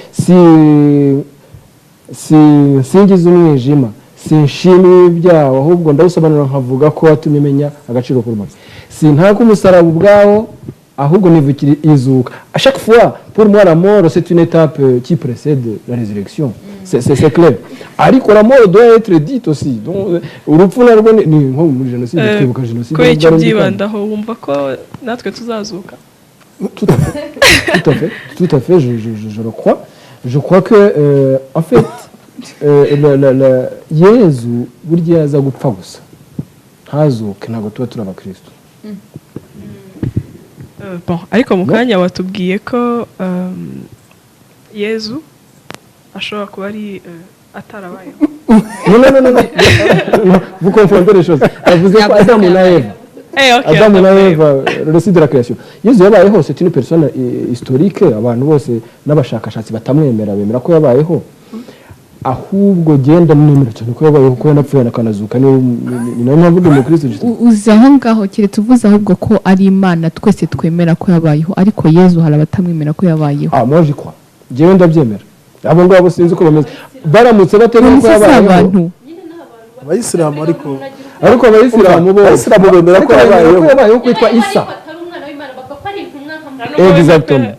si nsingiza umwijima, sinshima ibyawo, ahubwo ndawusobanura nkavuga ko watumye menya agaciro k'urumuri. Sintaka umusaraba ubwawo, ahubwo nivukira izuka. À chaque fois, pour moi, la mort, c'est une étape qui précède la résurrection. C'est clair. Ariko la mort doit être dite aussi. Donc urupfu narwo ni nko muri jenoside, twibuka jenoside, Kubera icyo nubwo ari mbi kandi. byibandaho, wumva ko natwe tuzazuka? Tout à fait, tout à fait, tout à fait, je le crois. Je crois que, en fait, Yezu burya yaza gupfa gusa ntazuke, ntabwo tuba turi abakristo. Bon, ariko mu No. kanya watubwiye ko Yezu ashobora kuba ari atarabayeho. Non, non, non, non, non, vous confondez les choses. Yavuze ko Adamu na Eva. Eh, ok, Adamu na Adamu na Eva, le récit de la création. Yezu yabayeho, c'est une personne historique, abantu bose n'abashakashatsi batamwemera bemera ko yabayeho. Ahubwo genda mwemera cyane ko yabayeho, kuko yanapfuye akanazuka, ni nayo mpamvu ndi umukristo justement. Uzi aho ngaho, keretse uvuze ahubwo ko ari Imana twese twemera ko yabayeho, ariko Yezu hari abatamwemera ko yabayeho. Ah, moi j'y crois. Jewe ndabyemera. Abo ngabo sinzi uko bameze. Baramutse batemera ko None se si yabayeho. abantu? Abayisilamu ariko. Ariko abayisilamu bo Abayisilamu bemera ko Ariko bemera yabayeho. ko yabayeho kwitwa Isa. Exactement.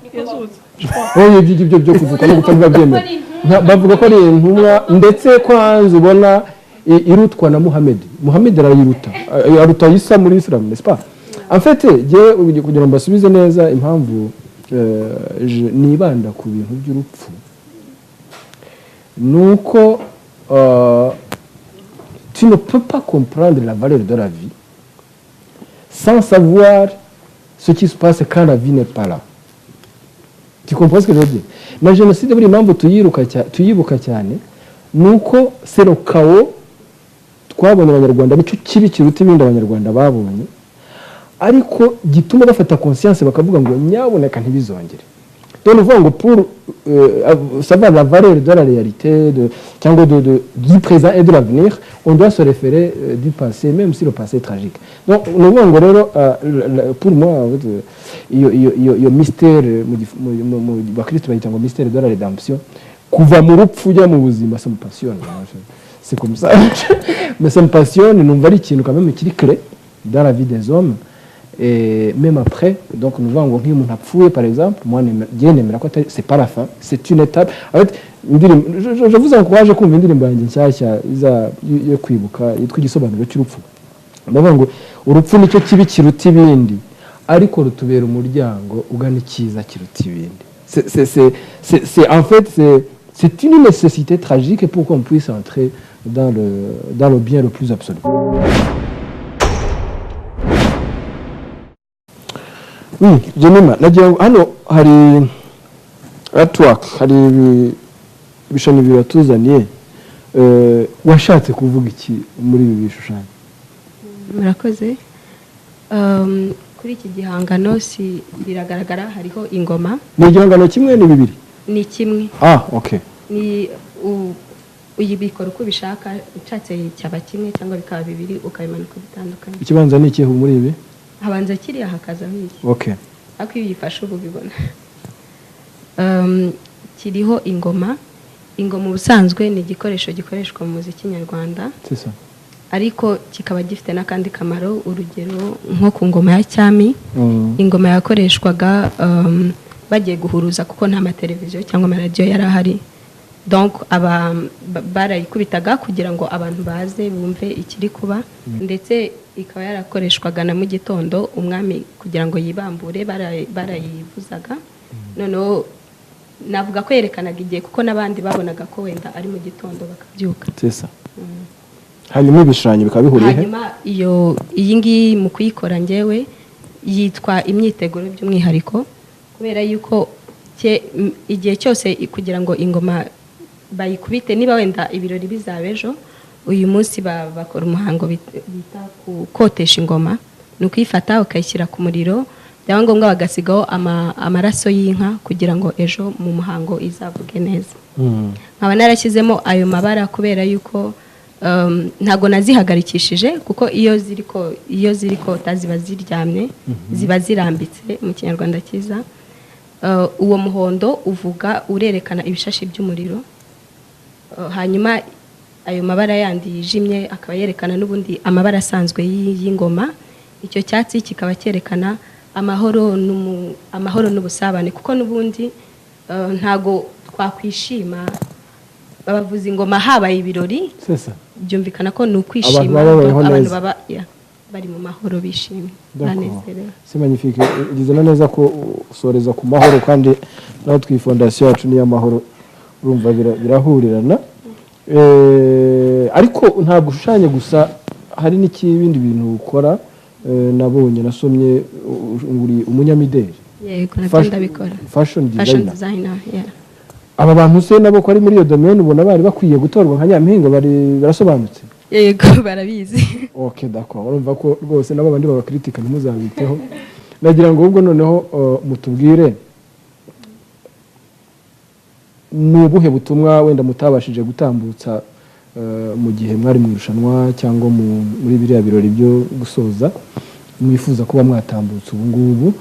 Oya, ibyo ngibyo byo kuzuka no gupfa ntibabyemera. Bavuga ko ari intumwa, ndetse kwanza ubona irutwa na Muhammad. Muhammad arayiruta. Aruta Isa muri Islam, n'est-ce pas? En fait, jewe kugira ngo mbasubize neza impamvu nibanda ku bintu by'urupfu, nuko tu ne peux pas comprendre la valeur de la vie sans savoir ce qui se passe quand la vie n'est pas là. Tu comprends ce que je veux dire? Na jenoside buri impamvu tuyibuka cyane nuko c'est le chaos twabonye abanyarwanda, nicyo kibi kiruta ibindi abanyarwanda babonye, ariko gituma bafata conscience bakavuga ngo nyaboneka ntibizongere. Donc uvuga ngo pour savoir la valeur de la réalité de, cyangwa du présent et de l'avenir, on doit se référer du passé, même si le passé est tragique. Donc ni ukuvuga ngo rero pour moi, en fait, iyo mystère mu bakristo bayita ngo mystère de la rédemption. Kuva mu rupfu ujya mu buzima, ça me passionne, c'est comme ça, mais ça me passionne. Numva ari ikintu quand même kiri clé dans la vie des hommes et même après. Donc ni ukuvuga ngo nk'iyo umuntu apfuye, par exemple, moi njye nemera ko atari, c'est pas la fin, c'est une étape en fait. Indirimbo, je vous encourage kumva indirimbo yanjye nshyashya iza yo kwibuka yitwa Igisobanuro cy'urupfu. Ndavuga ngo urupfu nicyo kibi kiruta ibindi, ariko rutubera umuryango ugana icyiza kiruta ibindi. C'est en fait, c'est une nécessité tragique pour qu'on puisse entrer dans le bien le plus absolu. Oui, Jemima, nagira ngo hano hari artwork, hari ibishushanyo bibatuzaniye. Washatse kuvuga iki muri ibi bishushanyo? Murakoze. Kuri iki gihangano, si biragaragara, hariho ingoma. Ni igihangano kimwe, ni bibiri? Ni kimwe. Ah, okay. Ni uyibikora uko ubishaka, ushatse cyaba kimwe cyangwa bikaba bibiri, ukabimanuka bitandukanye. Ikibanza ni ikihe muri ibi? Habanza kiriya, hakazaho iki. Ariko iyo uyifashe uba ubibona. Kiriho ingoma. Ingoma ubusanzwe ni igikoresho gikoreshwa mu muziki nyarwanda, C'est ça. ariko kikaba gifite n'akandi kamaro. Urugero nko ku ngoma ya cyami, ingoma yakoreshwaga bagiye guhuruza, kuko nta mateleviziyo cyangwa amaradiyo yari ahari. Donc barayikubitaga kugira ngo abantu baze bumve ikiri kuba. Ndetse ikaba yarakoreshwaga na mu gitondo, umwami kugira ngo yibambure barayivuzaga. Noneho navuga ko yerekanaga igihe, kuko n'abandi babonaga ko wenda ari mu gitondo bakabyuka. C'est ça. Hanyuma ibishushanyo bikaba bihuriye he? Hanyuma iyo iyi ngiyi, mu kuyikora njyewe, yitwa Imyiteguro by'umwihariko, kubera yuko igihe cyose kugira ngo ingoma bayikubite, niba wenda ibirori bizaba ejo, uyu munsi bakora umuhango bita kukotesha ingoma. Ni ukuyifata ukayishyira ku muriro, byaba ngombwa bagasigaho amaraso y'inka kugira ngo ejo mu muhango izavuge neza. Nkaba narashyizemo ayo mabara kubera yuko ntabwo nazihagarikishije, kuko iyo ziri kota ziba ziryamye, ziba zirambitse mu Kinyarwanda cyiza. Uwo muhondo uvuga, urerekana ibishashi by'umuriro. Hanyuma ayo mabara yandi yijimye akaba yerekana n'ubundi amabara asanzwe y'ingoma. Icyo cyatsi kikaba cyerekana amahoro n'ubusabane, kuko n'ubundi ntago twakwishima babavuza ingoma habaye ibirori. C'est ça. Byumvikana ko ni ukwishima, Abantu baba babayeho abantu neza. baba, yeah, bari mu mahoro, bishimye, D'accord. banezerewe. C'est magnifique. Ugize na neza ko usoreza ku mahoro, kandi natwe iyi fondasiyo yacu ni iy'amahoro, urumva birahurirana. Ariko ntabwo ushushanya gusa, hari n'ikibindi bintu ukora. Nabonye, nasomye uri umunyamideli. Yego, nabyo ndabikora. Fashion Fashion designer. designer, yeah. Aba bantu se nabo ko ari muri iyo domaine, ubona bari bakwiye gutorwa nka nyampinga? Bari barasobanutse? Yego, barabizi. Ok, d'accord. Urumva ko rwose nabo bandi babakritika ntimuzabiteho. Nagira ngo ahubwo noneho mutubwire ni ubuhe butumwa wenda mutabashije gutambutsa mu gihe mwari mu irushanwa cyangwa muri biriya birori byo gusoza, mwifuza kuba mwatambutsa ubu ngubu.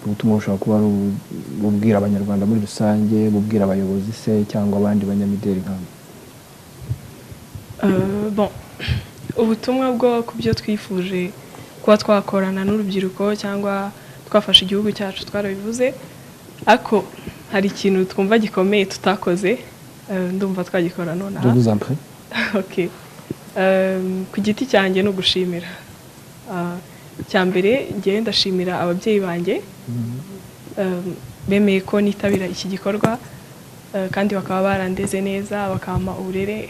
Ubutumwa bushobora kuba ari bubwira Abanyarwanda muri rusange, bubwira abayobozi se, cyangwa abandi banyamideli nk'abo. Bon, ubutumwa bwo ku byo twifuje kuba twakorana n'urubyiruko cyangwa twafasha igihugu cyacu twarabivuze, ariko hari ikintu twumva gikomeye tutakoze, ndumva twagikora nonaha. Je vous en prie. Okay. Ku giti cyanjye ni ugushimira. Icya mbere, ngewe ndashimira ababyeyi banjye bemeye ko nitabira iki gikorwa, kandi bakaba barandeze neza, bakampa uburere,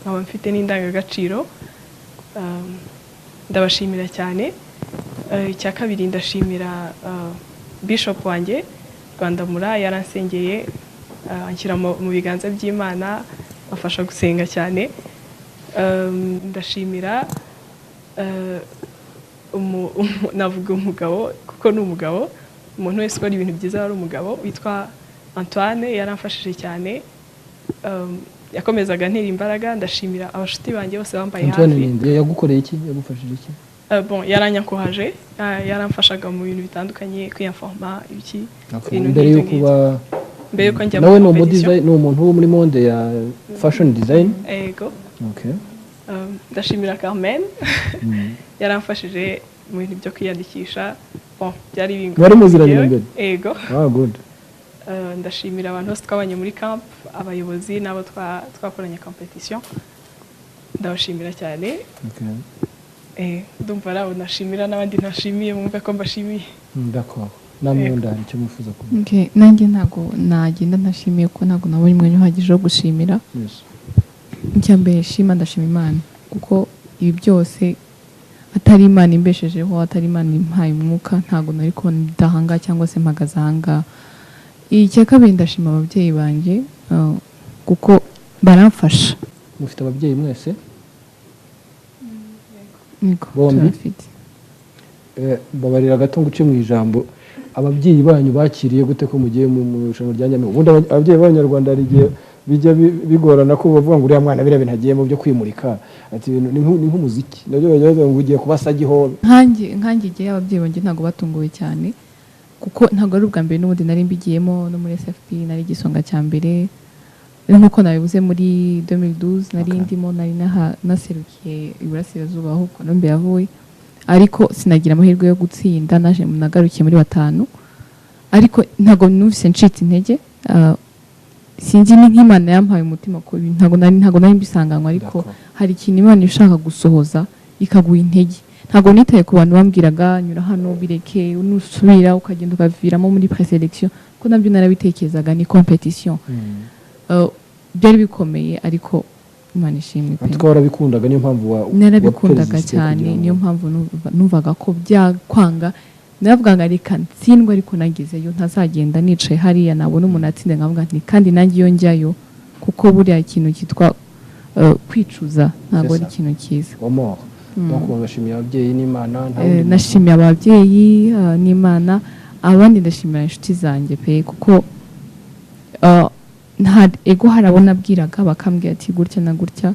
nkaba mfite n'indangagaciro. Ndabashimira cyane. Icya kabiri, ndashimira bishop wanjye Rwandamura, yaransengeye, anshyira mu biganza by'Imana, afasha gusenga cyane. Ndashimira navuga umugabo kuko ni umugabo, umuntu wese ukora ibintu byiza ari umugabo, witwa Antoine, yaramfashije cyane. Yakomezaga antera imbaraga. Ndashimira abashuti banjye bose bambaye Antoine hafi. Ninde yagukoreye iki, yagufashije iki? Bon, yaranyakohaje, yaramfashaga mu bintu bitandukanye, kwiyanforma, ibiki, ibintu Mbere nk'ibyo y'uko ngibyo. uba Mbere yuko njya Nawe muri ni umu competition. Design, ni umuntu wo muri monde ya fashion design. Ego. Okay. Ndashimira Carmen, yaramfashije mu bintu byo kwiyandikisha. Bon, byari bingoye. Mwari muziranye Yewe. mbere? Ego. Ah, good. Ndashimira abantu bose twabanye muri camp, abayobozi n'abo twakoranye competition, ndabashimira cyane. Ndumva ari abo nashimira, n'abandi ntashimiye mwumve ko mbashimiye. D'accord, namwe Yego. wenda hari icyo mwifuza kuvuga? Okay, nanjye ntabwo nagenda ntashimiye, kuko ntabwo nabonye umwanya uhagije wo gushimira. Icya mbere shima, ndashima Imana, kuko ibi byose atari Imana imbeshejeho, atari Imana impaye umwuka, ntabwo nari kubona ndahanga cyangwa se mpagaze ahangaha. Icya kabiri, ndashima ababyeyi banjye, kuko baramfasha. Mufite ababyeyi mwese? Yego. Bombi? Turabafite. Mbabarira gato nguce mu ijambo. Ababyeyi banyu bakiriye gute ko mugiye mu irushanwa rya Nyampinga? Ubundi ababyeyi b'Abanyarwanda hari igihe bijya bigorana ko bavuga ngo uriya mwana biriya bintu agiyemo byo kwimurika, ati ibintu ni nk'umuziki, nabyo bajya bavuga ngo ugiye kuba sagihobe. Nkanjye igihe ababyeyi banjye ntabwo batunguwe cyane, kuko ntabwo ari ubwa mbere, n'ubundi nari mbigiyemo no muri SFP nari igisonga cya mbere nk'uko nabivuze. Muri 2012 nari ndimo, nari naserukiye Iburasirazuba aho Colombe yavuye, ariko sinagira amahirwe yo gutsinda, naje nagarukiye muri batanu, ariko ntabwo numvise ncitse intege. Sinzi, ni nk'Imana yampaye umutima ko ibi ntabwo nari mbisanganywe, ariko hari ikintu Imana ishaka gusohoza ikaguha intege. Ntabwo nitaye ku bantu bambwiraga nyura hano, bireke, nusubira ukagenda ukaviramo muri preselection, ko nabyo narabitekerezaga, ni competition. Byari bikomeye, ariko Imana ishimwe pe. Ariko warabikundaga, niyo mpamvu wa Narabikundaga wapersisté cyane. kugira ngo- Niyo mpamvu numvaga ko byakwanga, naravuga reka ntsindwe ariko nagezeyo, ntazagenda nicaye hariya nabona umuntu atsinze nkavuga nti kandi nanjye iyo njyayo, kuko buriya ikintu cyitwa kwicuza ntabwo ari C'est ça. ikintu cyiza. Omor. Donc wabashimiye ababyeyi n'Imana, nta wundi muntu? Nashimiye ababyeyi n'Imana, abandi ndashimira inshuti zanjye pe, kuko nta ego, hari abo nabwiraga bakambwira ati gutya na gutya,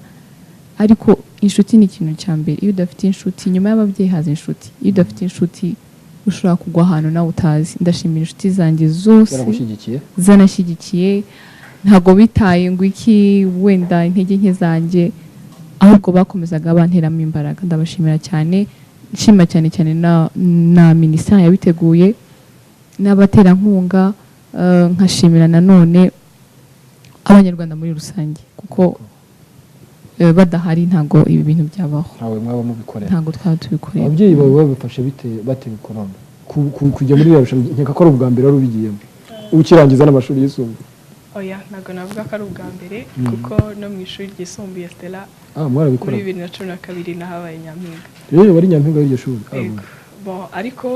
ariko inshuti ni ikintu cya mbere. Iyo udafite inshuti, nyuma y'ababyeyi haza inshuti, iyo udafite inshuti ushobora kugwa ahantu nawe utazi. Ndashimira inshuti zanjye zose. Zaragushyigikiye? Zanashyigikiye, ntabwo bitaye ngo iki, wenda intege nke zanjye, ahubwo bakomezaga banteramo imbaraga. Ndabashimira cyane, nshima cyane cyane na minisiteri yabiteguye n'abaterankunga, nkashimira nanone Abanyarwanda muri rusange, kuko badahari ntabwo ibi bintu byabaho. Ntawe mwaba mubikorera. Ntabwo twaba tubikorera. Ababyeyi bawe babifashe bite bate Colombe, kujya muri iriya rushanwa? Nkeka ko ari ubwa mbere wari ubigiyemo ukirangiza n'amashuri yisumbuye. Oya, ntabwo navuga ko ari ubwa mbere, kuko no mu ishuri ryisumbuye Stella, Ah, mwarabikoraga? muri 2012 nahabaye nyampinga. Rero wari nyampinga w'iryo shuri? Ah, Yego. Bon, ariko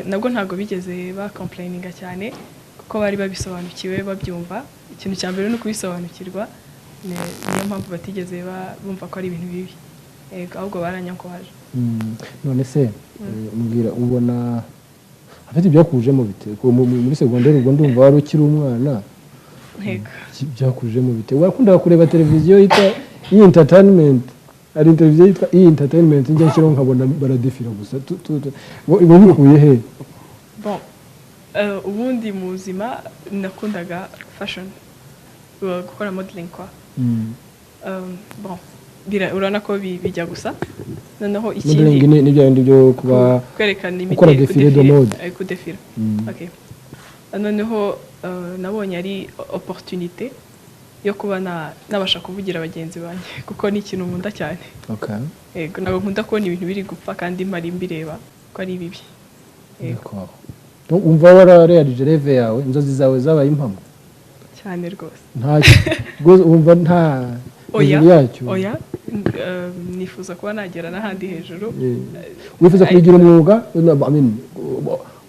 nabwo ntabwo bigeze bacomplaininga cyane, kuko bari babisobanukiwe, babyumva. Ikintu cya mbere ni ukubisobanukirwa. Niyo mpamvu batigeze bumva ko ari ibintu bibi. Yego, ahubwo baranyankwaje. None se mbwira, ubona afite ibyakujemo bite? Muri segonderi ubwo ndumva wari ukiri umwana. Yego. Byakujemo bite? Wakundaga kureba televiziyo yitwa E Entertainment? Hari televiziyo yitwa E Entertainment njya nshyiraho nkabona baradefira gusa. Wabikuye he? Bon, ubundi mu buzima nakundaga fashion, gukora modeling kwa. Bon, urabona ko bijya gusa. Noneho Modeling ikindi ni bya bindi byo kuba kwerekana gukora imideli, défilé de kudefira, mode. Kudefira. Okay. Noneho nabonye ari opportunité yo kuba nabasha kuvugira bagenzi banjye, kuko ni ikintu nkunda cyane. Yego, ntabwo nkunda kubona ibintu biri gupfa kandi mpari mbireba ko ari bibi. Yego. D'accord. Donc umva wararealije rêve yawe, inzozi zawe zabaye impamo? Cyane rwose. Nta rwose wumva nta Oya. hejuru yacyo? Oya, nifuza kuba nagera n'ahandi hejuru. Wifuza kubigira umwuga? I mean,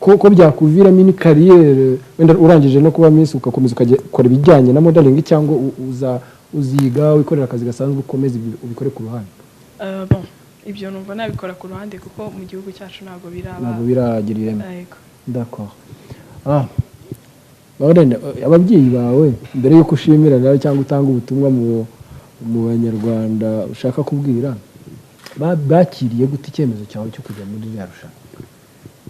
ko byakuviramo ini carrière, wenda urangije no kuba miss ugakomeza ukajya ukora ibijyanye na modeling, cyangwa uza uziga wikorera akazi gasanzwe, ukomeze ibyo ubikore ku ruhande? Bon, ibyo numva nabikora ku ruhande, kuko mu gihugu cyacu ntabwo biraba. Ntabwo biragira ireme. Yego. D'accord. Ah, Marlene, ababyeyi bawe, mbere y'uko ushimira nawe cyangwa utanga ubutumwa mu Banyarwanda ushaka kubwira, bakiriye gute icyemezo cyawe cyo kujya muri ririya rushanwa?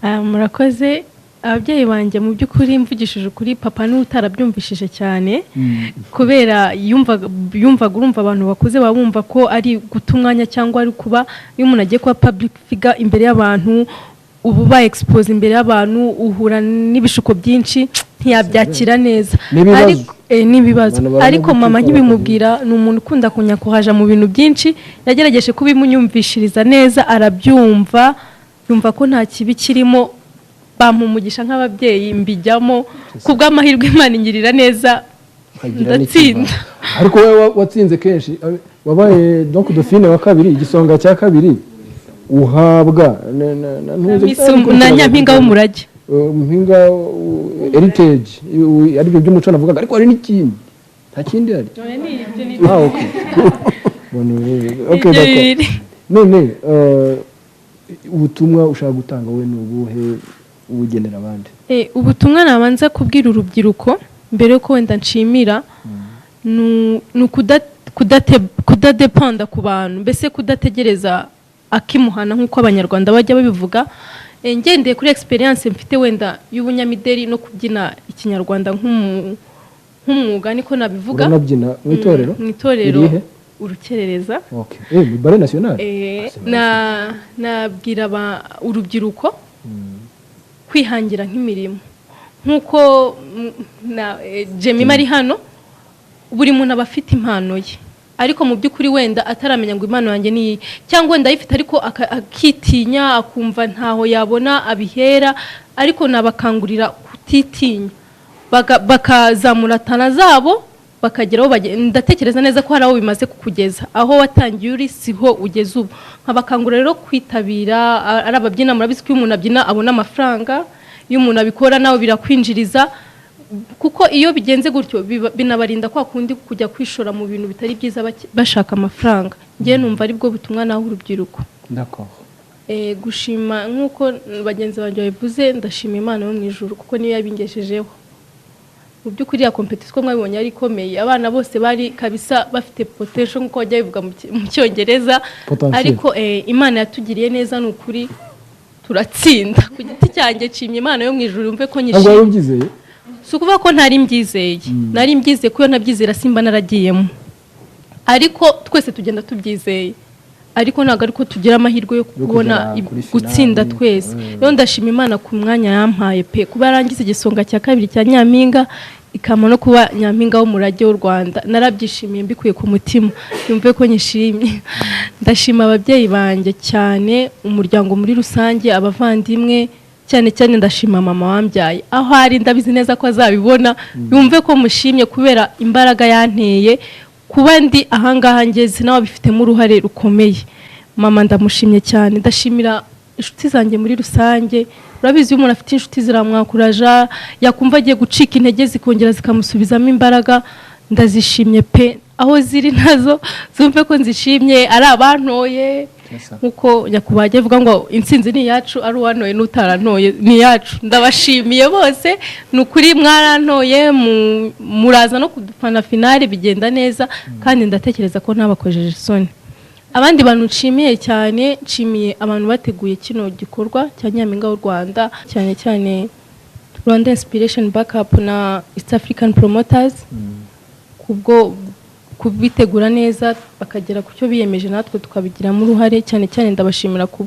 Ah, murakoze. Ababyeyi banjye, mu by'ukuri mvugishije ukuri, papa niwe utarabyumvishije cyane, kubera yumvaga, urumva abantu bakuze baba bumva ko ari guta umwanya, cyangwa ari kuba iyo umuntu agiye kuba public figure imbere y'abantu, uba ubaye expose imbere y'abantu, uhura n'ibishuko byinshi, ntiyabyakira neza. N'ibibazo. N'ibibazo. Abantu Ariko mama baranagutuka. Nkibimubwira, ni umuntu ukunda kunyencouragea mu bintu byinshi, yagerageje kubimunyumvishiriza neza, arabyumva, yumva ko nta kibi kirimo, bampa umugisha nk'ababyeyi, mbijyamo ku bw'amahirwe Imana ingirira neza Ukagira ndatsinda. n'ikibazo. Ariko wowe watsinze kenshi, wabaye donc dauphine wa kabiri, igisonga cya kabiri, uhabwa Na Nyampinga w'umurage. Mpinga heritage, aribyo by'umuco navugaga, ariko hari n'ikindi, nta kindi hari? Ah, okay. Bon, okay, Ibyo d'accord. bibiri. None ubutumwa ushaka gutanga wowe ni ubuhe, ubugenera abandi? Ubutumwa nabanza kubwira urubyiruko mbere yuko wenda nshimira ni kudadependa ku bantu, mbese kudategereza akimuhana nk'uko Abanyarwanda bajya babivuga. Ngendeye kuri experience mfite wenda y'ubunyamideli no kubyina ikinyarwanda nk'umwuga, niko nabivuga. Uranabyina mu itorero? Mu itorero. Irihe? Urukerereza. Okay. Mu Ballet National. Na nabwira urubyiruko kwihangira nk'imirimo nk'uko na Jemima ari hano. Buri muntu aba afite impano ye, ariko mu by'ukuri wenda ataramenya ngo impano yanjye ni iyi, cyangwa wenda ayifite ariko akitinya, akumva ntaho yabona abihera. Ariko nabakangurira kutitinya, bakazamura talent zabo, bakagera aho ndatekereza neza ko hari aho bimaze kukugeza. Aho watangiye uri siho ugeze ubu. Nkabakangurira rero kwitabira, ari ababyina, murabizi ko iyo umuntu abyina abona amafaranga, iyo umuntu abikora nawe birakwinjiriza, kuko iyo bigenze gutyo binabarinda kwa kundi kujya kwishora mu bintu bitari byiza bashaka amafaranga. Ngewe numva aribwo butumwa naho urubyiruko. D'accord. Gushima nk'uko bagenzi banjye babivuze, ndashima Imana yo mu ijuru kuko niyo yabingejejeho. Mu by'ukuri ya competition mwabibonye ari ikomeye, abana bose bari kabisa bafite potential nk'uko bajya babivuga mu Cyongereza. Potentiel. Ariko Imana yatugiriye neza, ni ukuri turatsinda. Ku giti cyanjye nshimye Imana yo mu ijuru, yumve ko Ntabwo nyishimye. wari ubyizeye? Si ukuvuga ko ntari mbyizeye, nari mbyizeye, kuko iyo ntabyizera simba naragiyemo. Ariko twese tugenda tubyizeye, ariko ntabwo ariko tugira amahirwe yo kubona Kugera kuri finale. Gutsinda twese. Rero ndashima Imana ku mwanya yampaye pe, kuba yarangiza igisonga cya kabiri cya Nyampinga, ikampa no kuba Nyampinga w'umurage w'u Rwanda. Narabyishimiye mbikuye ku mutima, yumve ko nyishimye. Ndashima ababyeyi banjye cyane, umuryango muri rusange, abavandimwe, cyane cyane ndashima mama wambyaye. Aho ari ndabizi neza ko azabibona, yumve ko mushimye kubera imbaraga yanteye kuba ndi ahangaha ngeze, nawe abifitemo uruhare rukomeye. Mama ndamushimye cyane. Ndashimira inshuti zanjye muri rusange. Urabizi, iyo umuntu afite inshuti ziramwencouragea, yakumva agiye gucika intege zikongera zikamusubizamo imbaraga. Ndazishimye pe, aho ziri nazo zumve ko nzishimye. Ari abantoye, nkuko nyakubahwa ajya avuga ngo intsinzi ni iyacu, ari uwantoye n'utarantoye ni iyacu. Ndabashimiye bose, ni ukuri mwarantoye, muraza no kudufana, finale bigenda neza, kandi ndatekereza ko ntabakojeje isoni. Abandi bantu nshimiye cyane, nshimiye abantu bateguye kino gikorwa cya Nyampinga w'u Rwanda, cyane cyane Rwanda Inspiration Backup na East African Promoters, kubwo kubitegura neza bakagera ku cyo biyemeje, natwe tukabigiramo uruhare. Cyane cyane ndabashimira ku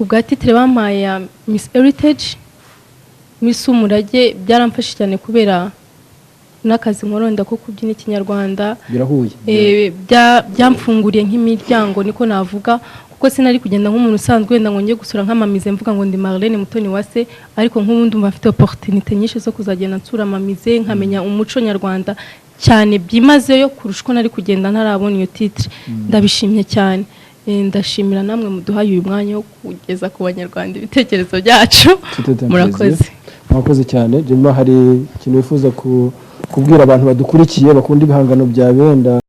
bwa titre bampaye ya Miss Heritage, Miss Umurage. Byaramfashije cyane kubera n'akazi nkoronda ko kubyina ikinyarwanda. Birahuye. Byamfunguriye nk'imiryango, niko navuga, kuko sinari kugenda nk'umuntu usanzwe wenda ngo njye gusura nk'amamusée mvuga ngo ndi Marlene Mutoni Wase. Ariko nk'ubu ndumva mfite opportunité nyinshi zo kuzagenda nsura amamusée, nkamenya umuco nyarwanda cyane byimazeyo kurusha uko nari kugenda ntarabona iyo titre. Ndabishimye cyane. Ndashimira namwe muduhaye uyu mwanya wo kugeza ku Banyarwanda ibitekerezo byacu. Tout est un Murakoze. plaisir. Murakoze cyane. Jemima, hari ikintu wifuza kubwira abantu badukurikiye, bakunda ibihangano byawe wenda?